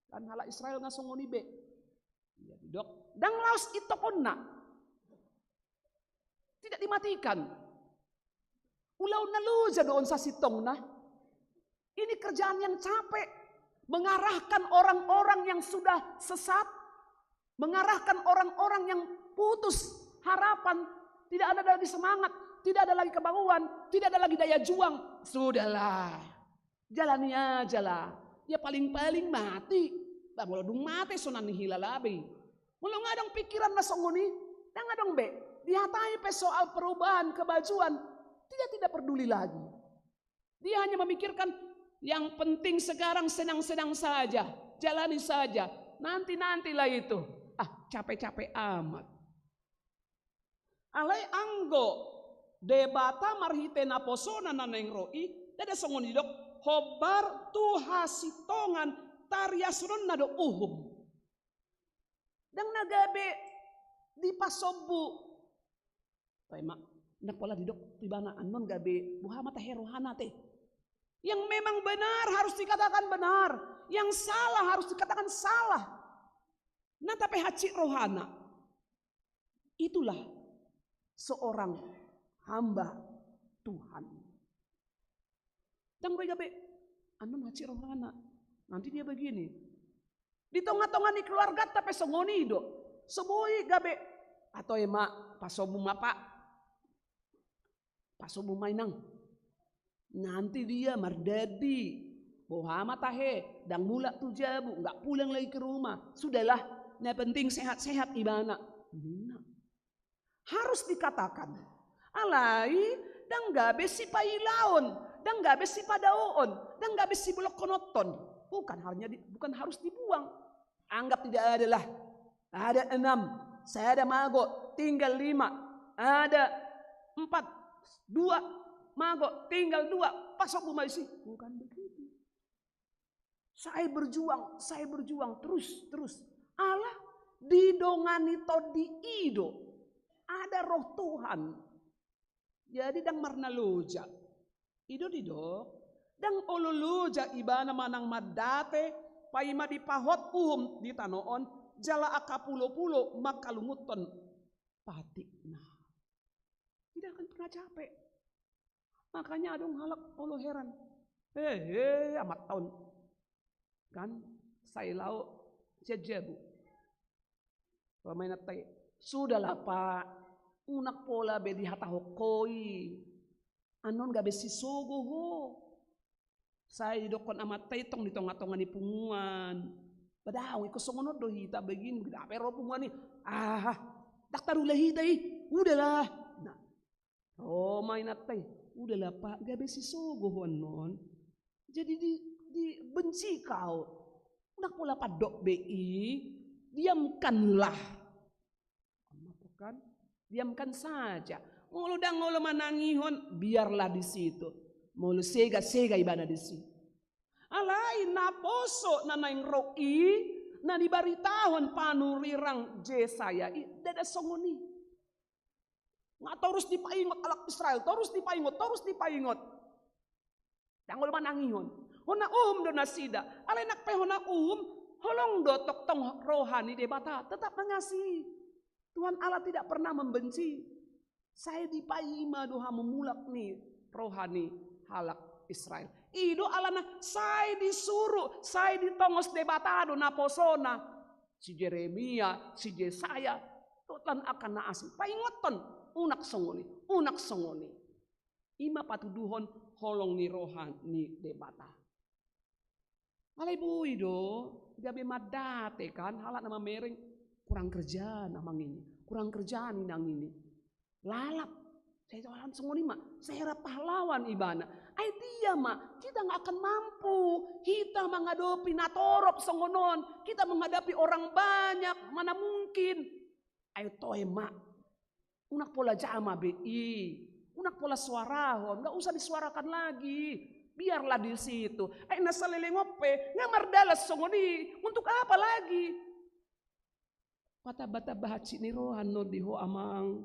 kan halak Israel nga songon i be. Iya, Didok, ndang laos itokonna. Tidak dimatikan. Ulaon na loja do on sasintongna. Ini kerjaan yang capek, mengarahkan orang-orang yang sudah sesat, mengarahkan orang-orang yang putus harapan, tidak ada lagi semangat, tidak ada lagi kemauan, tidak ada lagi daya juang. Sudahlah, jalani aja lah. Ya paling-paling mati. Bah, molo dung mate so na nihilala be i. Molo nunga adong pikiran na songon i, ndang adong be. Dihatai pe soal perubahan kemajuan, dia tidak peduli lagi. Dia hanya memikirkan, yang penting sekarang senang-senang saja, jalani saja, nanti-nantilah itu. Ah, capek-capek amat. Alai anggo Debata marhite naposona na naeng ro i, ndada songon didok, hombar tu hasintongan tariasononna do uhum. Ndang na gabe dipasombu. Toe ma, ndang pola didok tu ibana annon gabe boha ma tahe rohana te. Yang memang benar harus dikatakan benar, yang salah harus dikatakan salah. Na tape hansit rohana. Itulah seorang hamba Tuhan. Ndang boi gabe, annon hansit rohana. Nanti dia begini. Di tonga-tonga ni keluarganta pe songon i do. So boi gabe, ah, toe ma, pasombu ma, Pak. Pasombu ma, Inang. Nanti dia mardandi. Boha ma tahe, ndang mulak tu jabu, nggak pulang lagi ke rumah. Sudahlah, na penting sehat-sehat ibana. Ninna. Harus dikatakan. Alai, ndang gabe sipailaon, ndang gabe sipadaoon, ndang gabe sibolongkononhon. Bukan hanya di, bukan harus dibuang. Anggap tidak ada lah. Ada enam, sada mago, tinggal lima. Ada empat, dua mago, tinggal dua. Pasombu ma disi. Bukan begitu. Sai berjuang, sai berjuang terus, terus. Ala didongani Tondi i do. Ada Roh Tuhan. Jadi ndang marnaloja. I do didok, ndang olo loja ibana manang mandate, paima dipahot uhum di tano on, jala angka pulo-pulo mangkalungunhon patikna. Tidak akan pernah capek. Makanya adong halak olo heran. Hehe, amanta on. Kan, sai laho sian jabu. Pamainanta i, sudahlah, Pak, unang pola be dihatahon ho i. Annon gabe sisogo ho. Sai didokkon amanta i tong di tonga-tonga ni punguan. Padaong, ingkon songon on do hita begini, gabe ro punguan i. Ah, ndang tarula hita i. Udahlah. Nah, ro ma inanta i, udahlah, Pak, gabe sisogo ho annon. Jadi di, dibenci kau. Unang pola pandok be i, diamkanlah. Kan? Diamkan saja. Molo ndang olo manangihon, biarlah di situ. Molo sega, sega ibana disi. Alai naposo na naeng ro i, na dibaritahon panurirang Jesaya i, ndada songon i. Nga torus dipaingot halak Israel, torus dipaingot, torus dipaingot. Ndang olo manangihon. Hona uhum do nasida. Alai nang pe hona uhum, holong do tongtong roha ni Debata, tetap mengasihi. Tuhan Allah tidak pernah membenci. Sai dipaima do hamumulak ni roha ni halak Israel. I do alana sai disuru, sai ditongos Debata do naposona. Si Jeremia, si Jesaya, dohot lan angka na asing. Paingothon, unang songon i, unang songon i. I ma patuduhon holong ni roha ni Debata. Alai boi do, gabe mandate kan, halak na mamereng, kurang kerjaan amang ini, kurang kerjaan inang ini. Lalap, sai lalap songon i ma, sai rap pahlawan ibana. Ai dia ma, kita nggak akan mampu, kita menghadapi na torop songon on, kita menghadapi orang banyak, mana mungkin. Ai toe ma, unang pola jama be i. Unang pola suarahon, nggak usah disuarakan lagi. Biarlah di situ. Ai na saleleng on pe, nggak mardalan songon i. Untuk apa lagi? Patamba-tamba hansit ni roha annon di ho amang.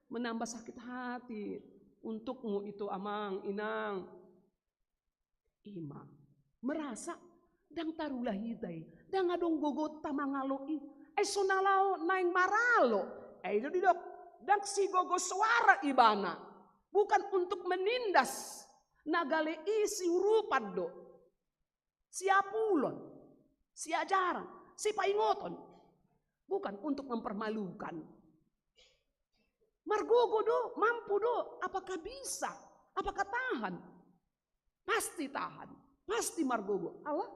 Menambah sakit hati untukmu itu amang, inang. I ma, merasa ndang tarula hita i, ndang adong gogonta mangalo i, Ai so na laho naeng maralo, ai do didok, ndang sigogo soara ibana, bukan untuk menindas, na gale i siurupan do. Siapulon, siajaran, sipaingoton, bukan untuk mempermalukan. Margogo do, mampu do, apakah bisa, apakah tahan? Pasti tahan, pasti margogo. Ala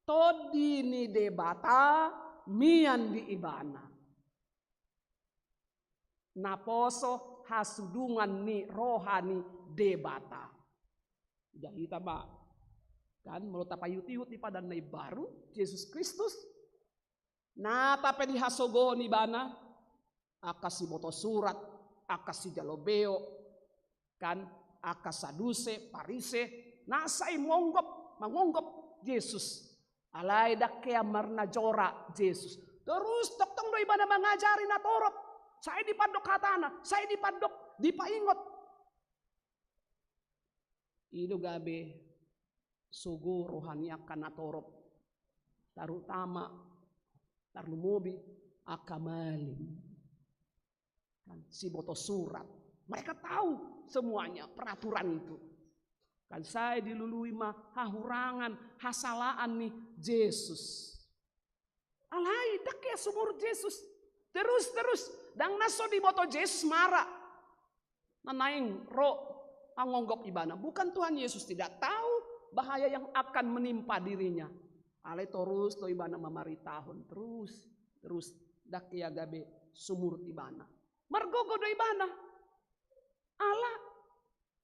Tondi ni Debata mian di ibana. Naposo hasudungan ni roha ni Debata. Jadi hita ma, kan, molo tapaihut-ihut di Padan na Imbaru, Jesus Kristus, nata pe dihasogohon ibana, angka siboto surat, angka sijalo beo, kan, angka Saduse, Parise, na sai monggop, mangonggop Jesus. Alai ndang hea marnajora Jesus. Terus tongtong do ibana mangajari natorop. Sai dipandok hatana, sai dipandok, dipaingot. I do gabe sogo roha ni angka natorop. Tarutama, tarlumobi angka malim. Kan, siboto surat. Mereka tahu semuanya peraturan itu. Kan sai dilului ma hahurangan, hasalaan ni Jesus. Alai ndang hea sumurut Jesus. Terus, terus. Ndang na so diboto Jesus mara na naeng ro mangonggop ibana. Bukan Tuhan Yesus tidak tahu bahaya yang akan menimpa dirinya. Alai torus do ibana mamaritahon. Terus, terus. Ndang hea gabe sumurut ibana. Margogo do ibana. Ala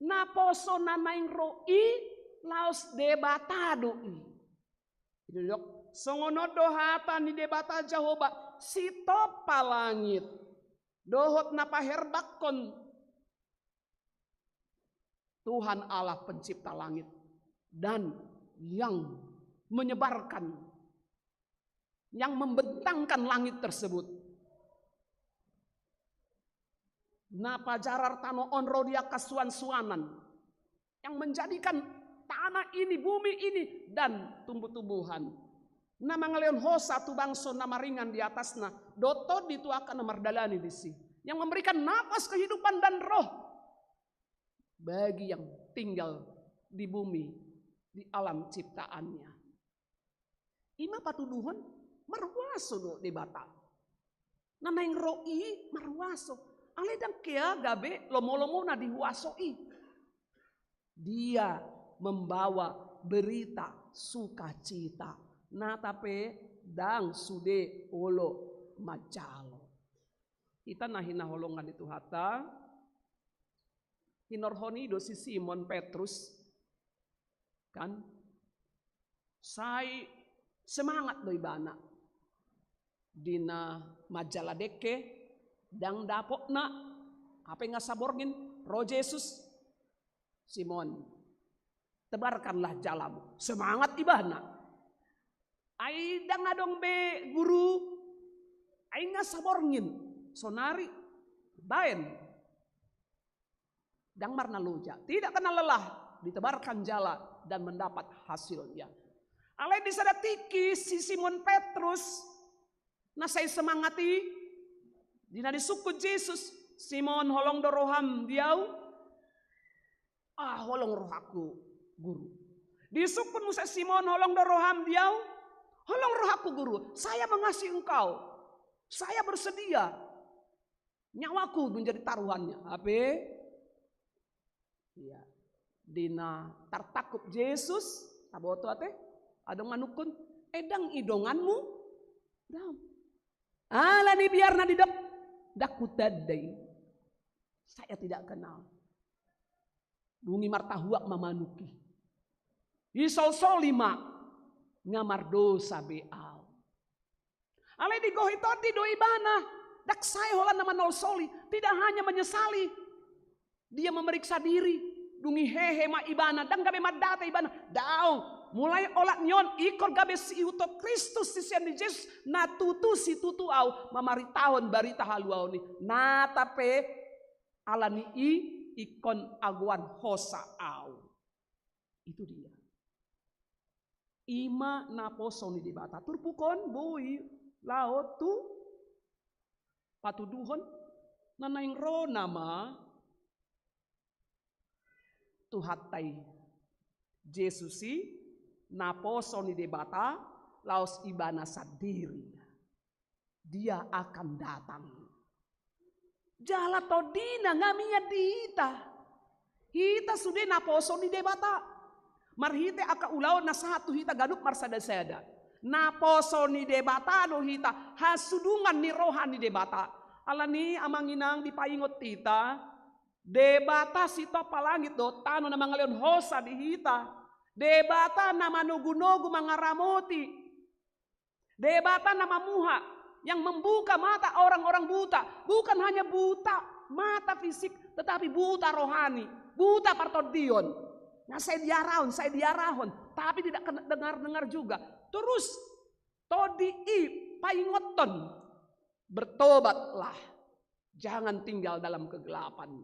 naposo na naeng ro i laos Debata do i. Didok, songon on do hata ni Debata Jahowa, sitompa langit dohot na paherbanghon, Tuhan Allah pencipta langit dan yang menyebarkan, yang membentangkan langit tersebut. Na pajarar tano on ro di angka suan-suanan, yang menjadikan tanah ini, bumi ini, dan tumbuh-tumbuhan. Na mangalehon hosa tu bangso na maringan di atasna, dohot Tondi tu angka na mardalani disi. Yang memberikan napas kehidupan dan roh bagi yang tinggal di bumi, di alam ciptaannya. I ma patuduhon, marhuaso do Debata. Na naeng ro i marhuaso. Alai ndang hea gabe lomo-lomo na dihuaso i. Dia membawa berita sukacita. Nata pe ndang sude olo manjalo. Hita na hinaholongan ni Tuhanta, hinorhon i do si Simon Petrus, kan? Sai semangat do ibana. Di na manjala dengke, ndang dapotna, hape nga saborngin, ro Jesus, "Simon, tebarkanlah jalamu." Semangat ibana. "Ai ndang adong be, Guru, ai nga saborngin, sonari baen." Ndang marna loja, tidak kenal lelah, ditebarkan jala dan mendapat hasilnya. Alai di sada tingki si Simon Petrus, na sai semangat i, di na disungkun Jesus, "Simon, holong do roham di ahu?" "Ah, holong rohangku, Guru." Disungkun muse, "Simon, holong do roham di ahu?" "Holong rohangku, Guru. Saya mengasihi Engkau. Saya bersedia nyawaku menjadi taruhannya." Hape, iya, di na tartangkup Jesus, taboto ate, adong manungkun, "Eh, ndang i donganmu?" "Ndang." Alani biar na didok, "Ndang hutanda i. Saya tidak kenal." Dung i martahuak ma manuk i. Disolsoli ma, nga mardosa be ahu. Alai digohi Tondi do ibana, ndang sae holan na manolsoli, tidak hanya menyesali. Dia memeriksa diri, dung i hehe ma ibana, ndang gabe mandate ibana. Daong, mulai olat ni on, ingkon gabe siihuthon Kristus, sisean ni Jesus, na tutu situtu ahu, mamaritahon barita haluaon i. Nata pe, alani i ingkon agoan hosa ahu. Itu dia. I ma naposo ni Debata. Turpuk on boi laho tu patuduhon na naeng ro nama Tuhanta i. Jesus i naposo ni Debata laos ibana sandiri. Dia akan datang. Jala tondina nga mian di hita. Hita sude naposo ni Debata. Marhite angka ulaon na sahat tu hita ganup marsada-sada. Naposo ni Debata do hita, hasudungan ni roha ni Debata. Alani amang inang dipaingot hita, Debata sitompa langit dohot tano na mangalehon hosa di hita. Debata na manogu-nogu mangaramoti. Debata na mamuha, yang membuka mata orang-orang buta. Bukan hanya buta mata fisik, tetapi buta rohani, buta partondion. Nga sai diarahon, sai diarahon, tapi tidak kena dengar-dengar juga. Terus, tondi i paingothon, bertobatlah. Jangan tinggal dalam kegelapan.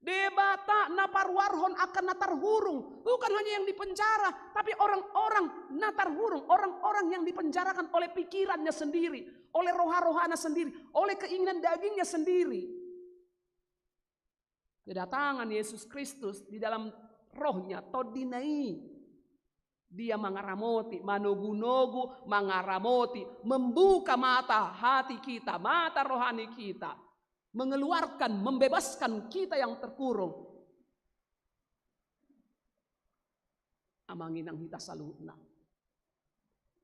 Debata na paruarhon angka na tarhurung, bukan hanya yang di penjara, tapi orang-orang na tarhurung, orang-orang yang dipenjarakan oleh pikirannya sendiri, oleh roha-rohana sendiri, oleh keinginan dagingnya sendiri. Kedatangan Yesus Kristus di dalam rohnya, tondina i. Dia mangaramoti, manogu-nogu, mangaramoti, membuka mata hati kita, mata rohani kita, mengeluarkan, membebaskan kita yang terkurung. Amang inang hita saluhutna.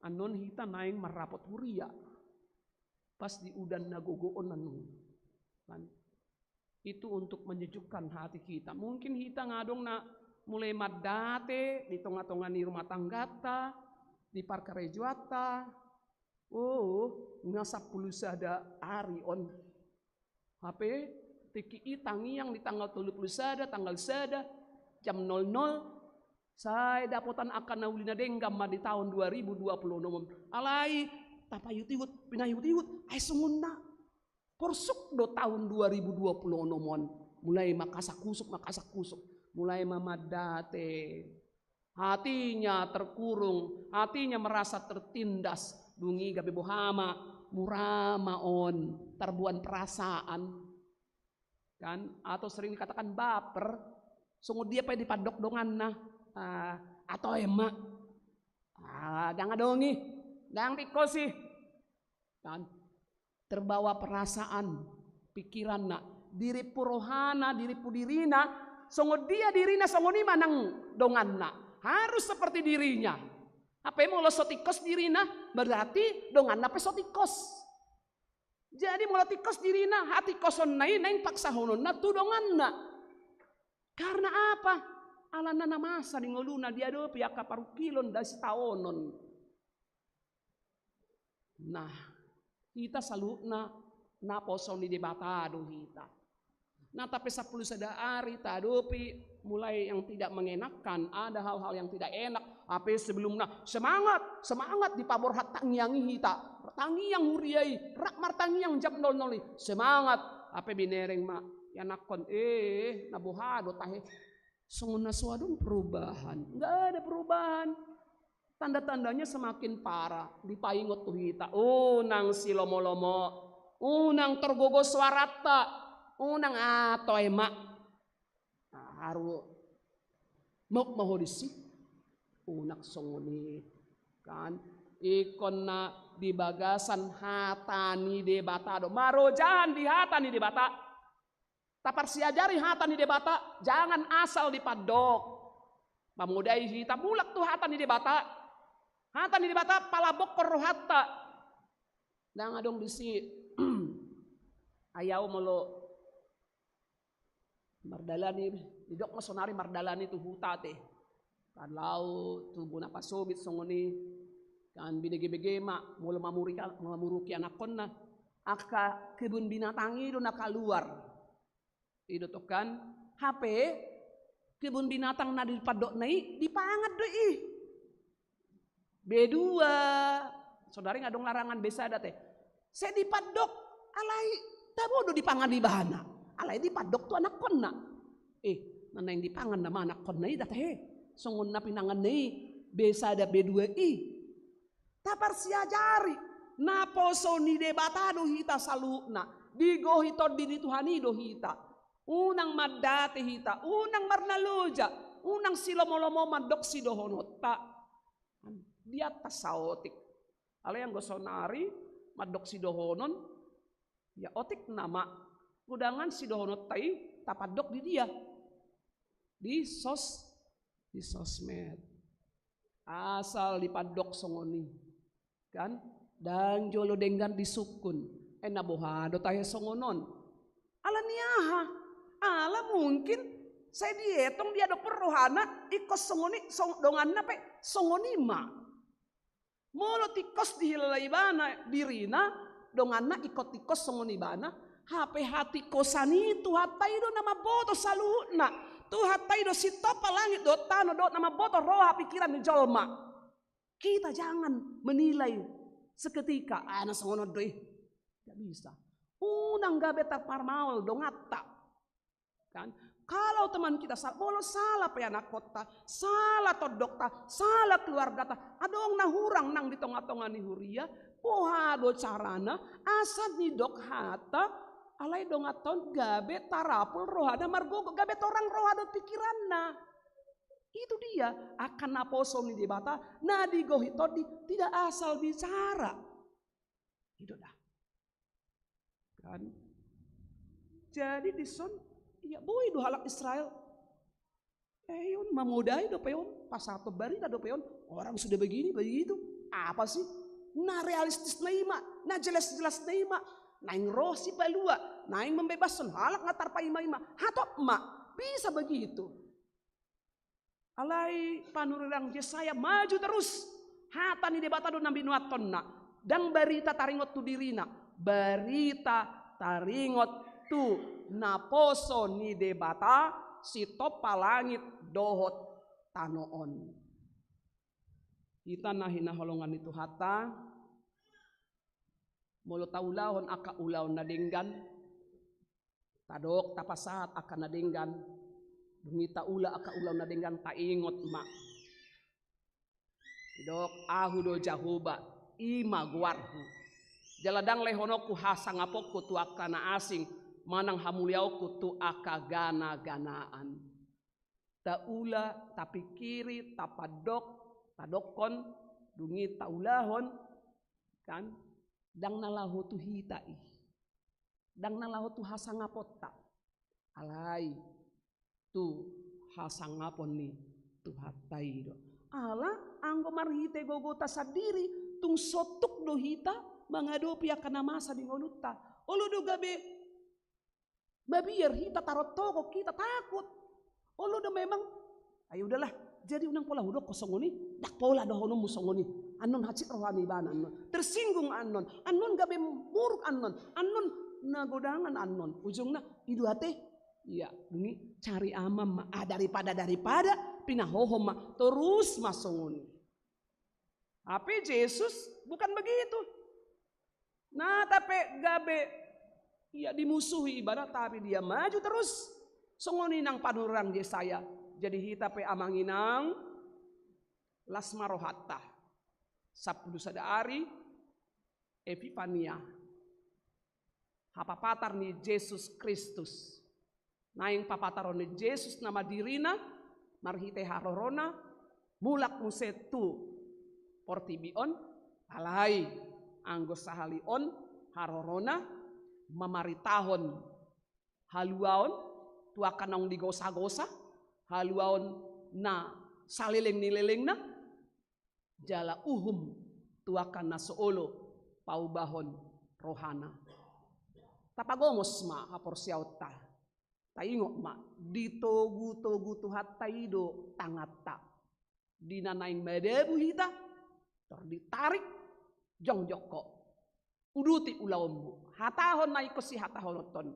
Annon hita naeng marrapot huria. Pas di udan na gogo on annon. Kan? Itu untuk menyejukkan hati kita. Mungkin hita nga adong na mulai mandate di tonga-tonga ni rumah tanggata, di parkarejoanta. Oh, nga sampulu sada ari on. Hape, tingki i tangiang di tanggal tolu pulu sada, tanggal sada, jam nol nol, sai dapotan angka na uli na denggan ma di taon dua ribu dua pulu onom on. Alai, tapaiut-iut, pinaihut-ihut, ai songon na porsuk do taon dua ribu dua pulu onom on. Mulai ma kasak-kusuk, ma kasak-kusuk. Mulai ma mandate. Hatinya terkurung, hatinya merasa tertindas. Dung i gabe boha ma, mura ma on, tarboan perasaan. Kan? Atau sering dikatakan baper. Songon dia pe dipandok donganna. Ah, atau ema. Ah, ndang adong i. Ndang tingkos i. Kan? Terbawa perasaan, pikiranna, dirimpu rohana, dirimpu dirina, songon dia dirina, songon i ma nang donganna. Harus seperti dirinya. Hape molo so tingkos dirina, berarti donganna pe so tingkos. Jadi molo tingkos dirina, hatingkosonna i naeng paksahononna tu donganna. Karena apa? Alana na masa di ngoluna diadopi angka parungkilon dohot sitaonon. Nah, hita saluhutna naposo ni Debata do hita. Nah, tapi sampulu sada ari taadopi mulai yang tidak mengenakkan, ada hal-hal yang tidak enak. Hape sebelumna semangat, semangat dipaborhat tangiang i hita. Tangiang huria i, rap martangiang jam nol nol i. Semangat. Hape binereng ma ianakhon, eh, na boha do tahe. Songon na so adong perubahan. Nggak ada perubahan. Tanda-tandanya semakin parah. Dipaingot tu hita. Unang silomo-lomo. Unang torgogo suaranta. Unang ato ema. Nah, haru mok ma ho disi. Unang songon i. Kan? Ingkon na di bagasan hata ni Debata do. Marojahan di hata ni Debata. Taparsiajari hata ni Debata, jangan asal dipandok. Mamodai hita mulak tu hata ni Debata. Hata ni Debata palabokhon rohanta. Ndang adong disi. Ai au molo mardalani, didok ma sonari mardalani tu huta te. Kan laho tu bona pasogit songon i. Kan binege-bege ma molo mamuruki, mamuruki anakhonna. Angka kebun binatang i do na kaluar. I do tong kan, hape kebun binatang na dipandokna i dipangan do i. B dua, sonari nga adong larangan B sada te. Sai dipandok, alai tabo do dipangan ibana. Alai dipandok tu anakhonna. Eh, na naeng dipangan nama anakhonna i da tahe. Songon na pinanganna i B sada B dua i. Taparsiajari. Naposo ni Debata do hita saluhutna. Digohi Tondi ni Tuhan i do hita. Unang mandate hita, unang marnaloja, unang silomolomo mandok sidohononta. Di atas saotik. Alai anggo saonari mandok sidohonon, ya otik nama. Godangan sidohononta i tapandok di dia? Di sos, di sosmed. Asal dipandok songon i. Kan? Ndang jolo denggan disungkun. Eh, na boha do tahe songon on? Ala ni aha? Ala mungkin sai dietong diadopon rohana, ingkon songon i, song-, donganna pe songon i ma. Molo tingkos dihilala ibana dirina, donganna ingkon tingkos songon ibana, hape hatingkosan i Tuhanta i do na mamboto saluhutna. Tuhanta i do sitompa langit dohot tano dohot na mamboto roha pikiran ni jolma. Kita jangan menilai seketika, "Ah, na songon on do i." Tidak bisa. Unang gabe tarparmaol donganta. Kan? Kalau teman kita salah, molo salah pe anakkonta, salah tondongta, salah keluargata, adong na hurang nang di tonga-tonga ni huria, boha do carana, asa didok hata, alai donganta on gabe tarapul rohana margogo, gabe torang roha dohot pikiranna. Itu dia, angka naposo ni Debata, na digohi Tondi, tidak asal bicara. Itu dah. Kan? Jadi dison, ya boi do halak Israel. Eh, on mamodai dope on, pasahathon barita dope on, orang sudah begini, begitu. Apa sih? Na realistisna i ma, na jelas-jelasna i ma. Naeng ro sipalua, naeng mambebashon halak na tarpaima-ima. Hatop ma, bisa begitu. Alai panurirang Jesaya maju terus. Hata ni Debata do na binoathonna. Ndang barita taringot tu dirina. Barita taringot tu naposo ni Debata sitompa langit dohot tano on. Hita na hinaholongan ni Tuhanta, molo taulahon angka ulaon na denggan, tadok, tapasahat angka na denggan, dung i taula angka ulaon na denggan, taingot ma. Didok, "Ahu do Jahowa, i ma goarhu. Jala ndang lehononku hasangaponku tu angka na asing, manang hamuliaonku tu angka gana-ganaan." Taula, tapikiri, tapandok, tadokkon, dung i taulahon, kan? Ndang na laho tu hita i. Ndang na laho tu hasangaponta. Alai tu hasangapon ni Tuhanta i do. Ala anggo marhite gogota sandiri, tung so tuk do hita mangadopi angka na masa di ngolunta. Olo do gabe mabiar hita, tarontohon hita, takut. Olo do memang, ayo udahlah, jadi unang pola hudokkon songon i, ndang pola dohononmu songon i. Annon hansit roha ni ibana annon. Tersinggung annon, annon gabe muruk annon, annon na godangan annon. Ujungna, i do ate. Ia, dung i cari aman ma, ah, daripada, daripada, pinahohom ma, torus ma songon i. Tapi Jesus bukan begitu. Nang pe gabe ia dimusuhi ibana, tapi dia maju terus. Songon i nang panurirang Jesaya. Jadi hita pe amang inang, las ma rohanta. Sampulu sada ari, Epifania. Hapapatar ni Jesus Kristus. Naeng papataron ni Jesus nama dirina, marhite harorona, mulak muse tu portibi on, alai anggo sahali on harorona mamaritahon haluaon tu angka naung digosagosa, haluaon na saleleng ni lelengna, jala uhum tu angka na so olo paubahon rohana. Tapagomos ma haporseaonta. Taingot ma, ditogutogu Tuhanta i do tanganta. Di na naeng madabu hita, tor ditarik, jongjong ho. Uduti ulaonmu, hatahon na ingkon sihatahononton,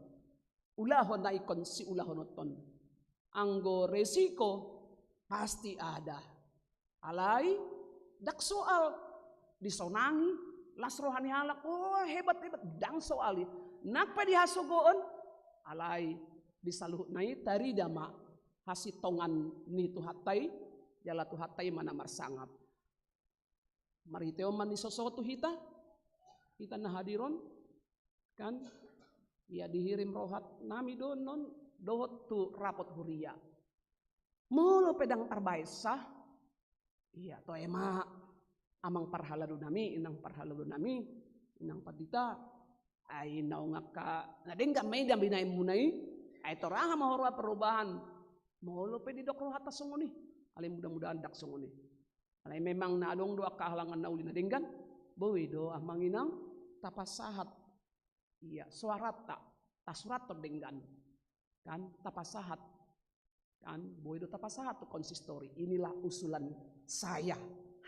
ulahon na ingkon siulahononton. Anggo resiko pasti ada. Alai, ndang soal disonangi, las roha ni halak, oh, hebat, hebat, ndang soal i. Nang pe di hasogoon, alai di saluhutna i tarida ma hasintongan ni Tuhanta i, jala Tuhanta i ma na marsangap. Marhite on ma nisoso tu hita, Hita na hadir on, kan? Ia dihirim rohanami do annon dohot tu rapot huria. Molo pe ndang tarbaensa, ia toe ma, amang parhaladonami, inang parhaladonami, inang pandita, ai naung angka na denggan ma i na binaenmuna i, ai tor aha ma huroha perubahan, molo pe didok rohanta songon i, alai mudah-mudahan ndang songon i. Alai memang na adong do angka halangan na uli na denggan, boi do amang inang tapasahat, ia, soaranta, tasurathon denggan. Kan, tapasahat. Kan, boi do tapasahat tu konsistori. Inilah usulan saya,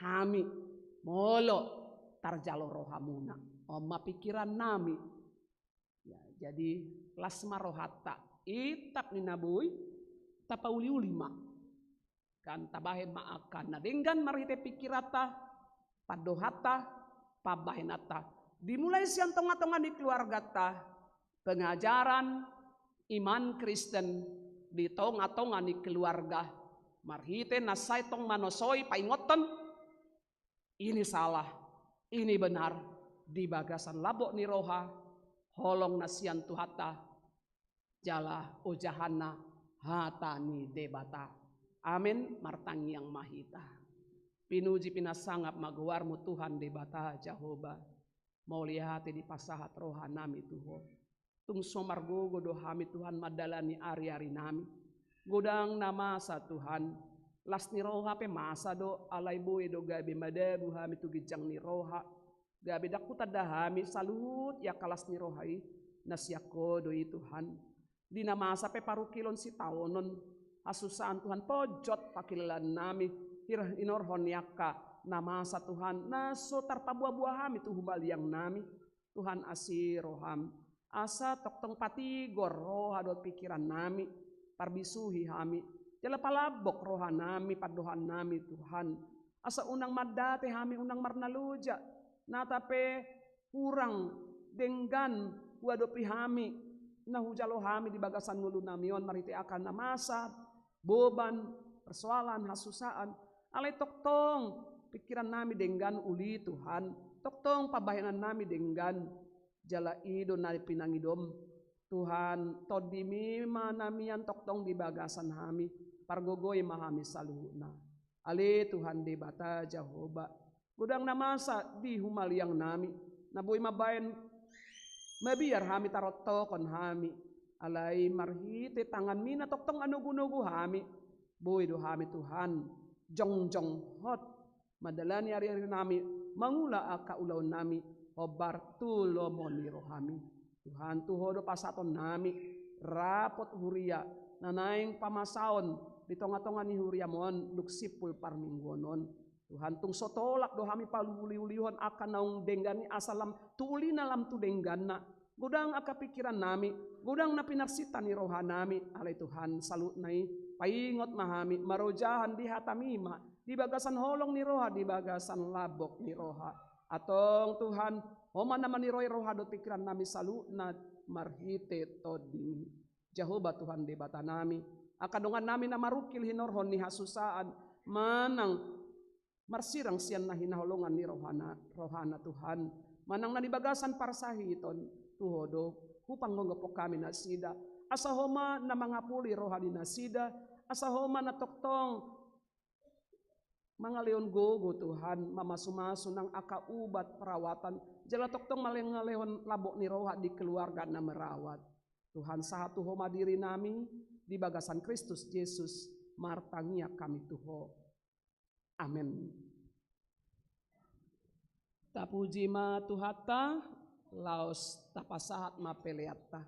hami, molo tarjalo rohamuna. On ma pikirannami. Ya, jadi las ma rohanta. Itap ni na boi, tapauli-uli ma. Kan tabahen ma angka na denggan marhite pikiranta, pandohanta, pambahenanta. Dimulai sian tonga-tonga ni keluarganta, pengajaran iman Kristen di tonga-tonga ni keluarga, marhite na sai tong manosoi paingothon, ini salah, ini benar, di bagasan lambok ni roha, holong na sian Tuhanta, jala ojahanna hata ni Debata. Amen, martangiang ma hita. Pinuji pinasangap ma goarmu Tuhan Debata Jahowa. Mauliate dipasahat rohanami tu Ho. Tung so margogo do hami Tuhan mandalani ari-arinami. Godang na masa Tuhan, las ni roha pe masa do, alai boi do gabe madabu hami tu ginjang ni roha. Gabe ndang hutanda hami saluhut i angka las ni roha i, na sian Ho do i Tuhan. Di na masa pe parungkilon sitaonon, hasusaan Tuhan, ponjot pangkilalaannami, hir-, hinorhon ni angka na masa Tuhan, na so tarpaboa-boa hami tu humaliangnami. Tuhan, asi roham, asa tongtong patigor roha dohot pikirannami, parbisuhi hami, jala palambok rohanami, pandohannami Tuhan, asa unang mandate hami, unang marnaloja, nata pe hurang denggan huadopi hami, na hujalo hami di bagasan ngolunami on marhite angka na masa, boban, persoalan, hasusaan. Alai tongtong pikirannami denggan uli Tuhan, tongtong pambahenannami denggan, jala i do na pinangidom. Tuhan, tondimi ma na mian tongtong di bagasan hami, pargogoi ma hami saluhutna. Ale Tuhan Debata Jahowa, godang na masa di humaliangnami, na boi mambahen mabiar hami tarontokhon hami, alai marhite tanganmi na tongtong manogu-nogu hami, boi do hami Tuhan, jongjong hot, mandalani ari-arinami, mangula angka ulaonnami, hombar tu lomo ni rohami. Tuhan, tu Ho do pasahatonnami, rapot huria, na naeng pamasaon, di tonga-tonga ni huriam on, dung simpul parmingguon on. Tuhan, tung so tolap do hami pauli-ulihon angka naung denggan i asa lam tu ulina lam tu dengganna. Godang angka pikirannami, godang na pinarsinta ni rohanami, alai Tuhan saluhutna i, paingot ma hami, marojahan di hatami ma, di bagasan holong ni roha, di bagasan lambok ni roha. Antong Tuhan, Ho ma na maniroi roha dohot pikirannami saluhutna marhite tondimi. Jahowa Tuhan Debatanami, angka dongannami na marungkil hinorhon ni hasusaan, manang marsirang sian na hinaholongan ni rohana, rohana Tuhan, manang na di bagasan parsahiton, tu Ho do, hupanggophop hami nasida, asa Ho ma na mangapuli roha ni nasida, asa Ho ma na tongtong mangalehon gogo Tuhan, mamasu-masu nang angka ubat perawatan, jala tongtong mangalehon lambok ni roha di keluarga na merawat. Tuhan, sahat tu Ho ma dirinami, di bagasan Kristus Jesus, martangiang hami tu Ho. Amen. Tapuji ma Tuhanta, laos tapasahat ma peleanta.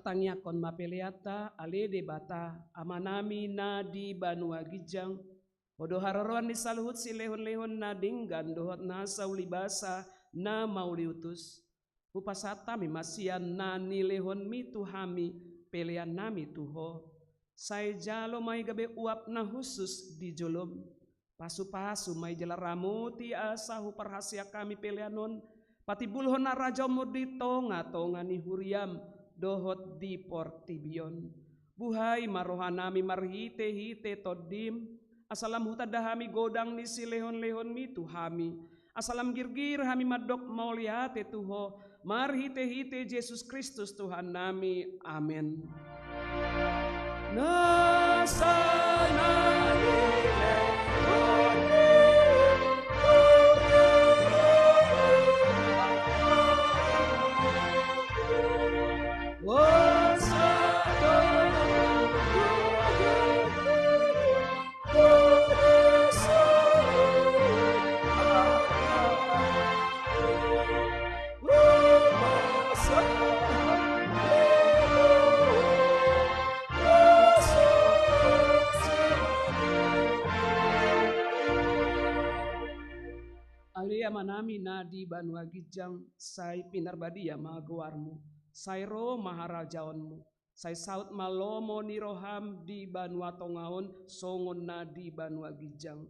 Tangiangkon ma peleanta, ale Debata, Amanami na di banua ginjang. Ho do haroroan ni saluhut silehonlehon na denggan dohot na saulibasa na mauliutus. Hupasahat hami ma sian na nilehonmi tu hami peleannami tu Ho. Sai jalo ma i gabe uap na hushus di jolom. Pasupasu ma i jala ramoti asa huparhaseang hami pelean on patimbulhon harajaonmu di tongatonga ni huriam dohot di portibi on. Buhai ma rohanami marhitehite Tondim, asa lam hutanda hami godang ni silehonlehonmi tu hami, asa lam girgir hami mandok mauliate tu Ho, marhitehite Jesus Kristus Tuhannami. Amen. Na sana ni Ale Amanami na di banua ginjang, sai pinarbadia ma goarmu, sai ro ma harajaonmu, sai saut ma lomo ni roham di banua tonga on songon na di banua ginjang.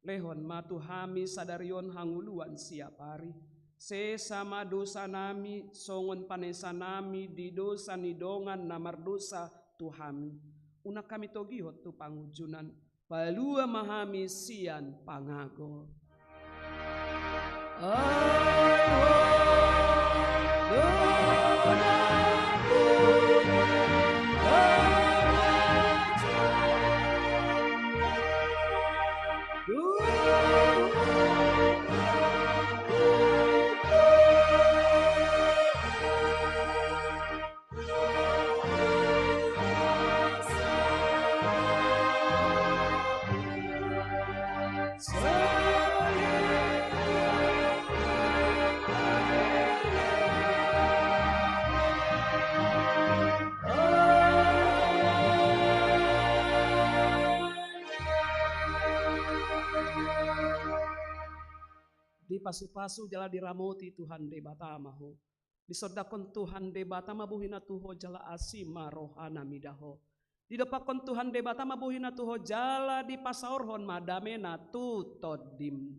Lehon ma tu hami sadari on hangoluan siap ari. Sesa ma dosanami songon panesanami di dosa ni dongan na mardosa tu hami. Unang hami togihon tu pangunjunan, palua ma hami sian pangago. Dipasupasu jala diramoti Tuhan Debata ma ho. Disondangkon Tuhan Debata ma bohina tu ho jala asi ma rohana mida ho. Didompakkon Tuhan Debata ma bohina tu ho jala dipasaorhon ma damena tu tondim.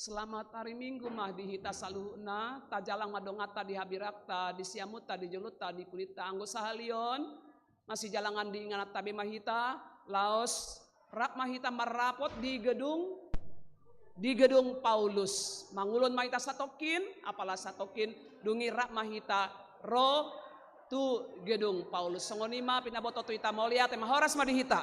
Selamat hari Minggu ma di hita saluhutna. Tajalang ma donganta di habirangta, di siamunta, di jolunta, di pudinta. Anggo sahali on masijalangan di ingananta be ma hita, laos rap ma hita marrapot di gedung, di gedung Paulus. Mangulon ma hita satongkin, apala satongkin, dung i rap ma hita ro tu gedung Paulus. Songon i ma pinaboto tu hita, mauliate ma, horas ma di hita.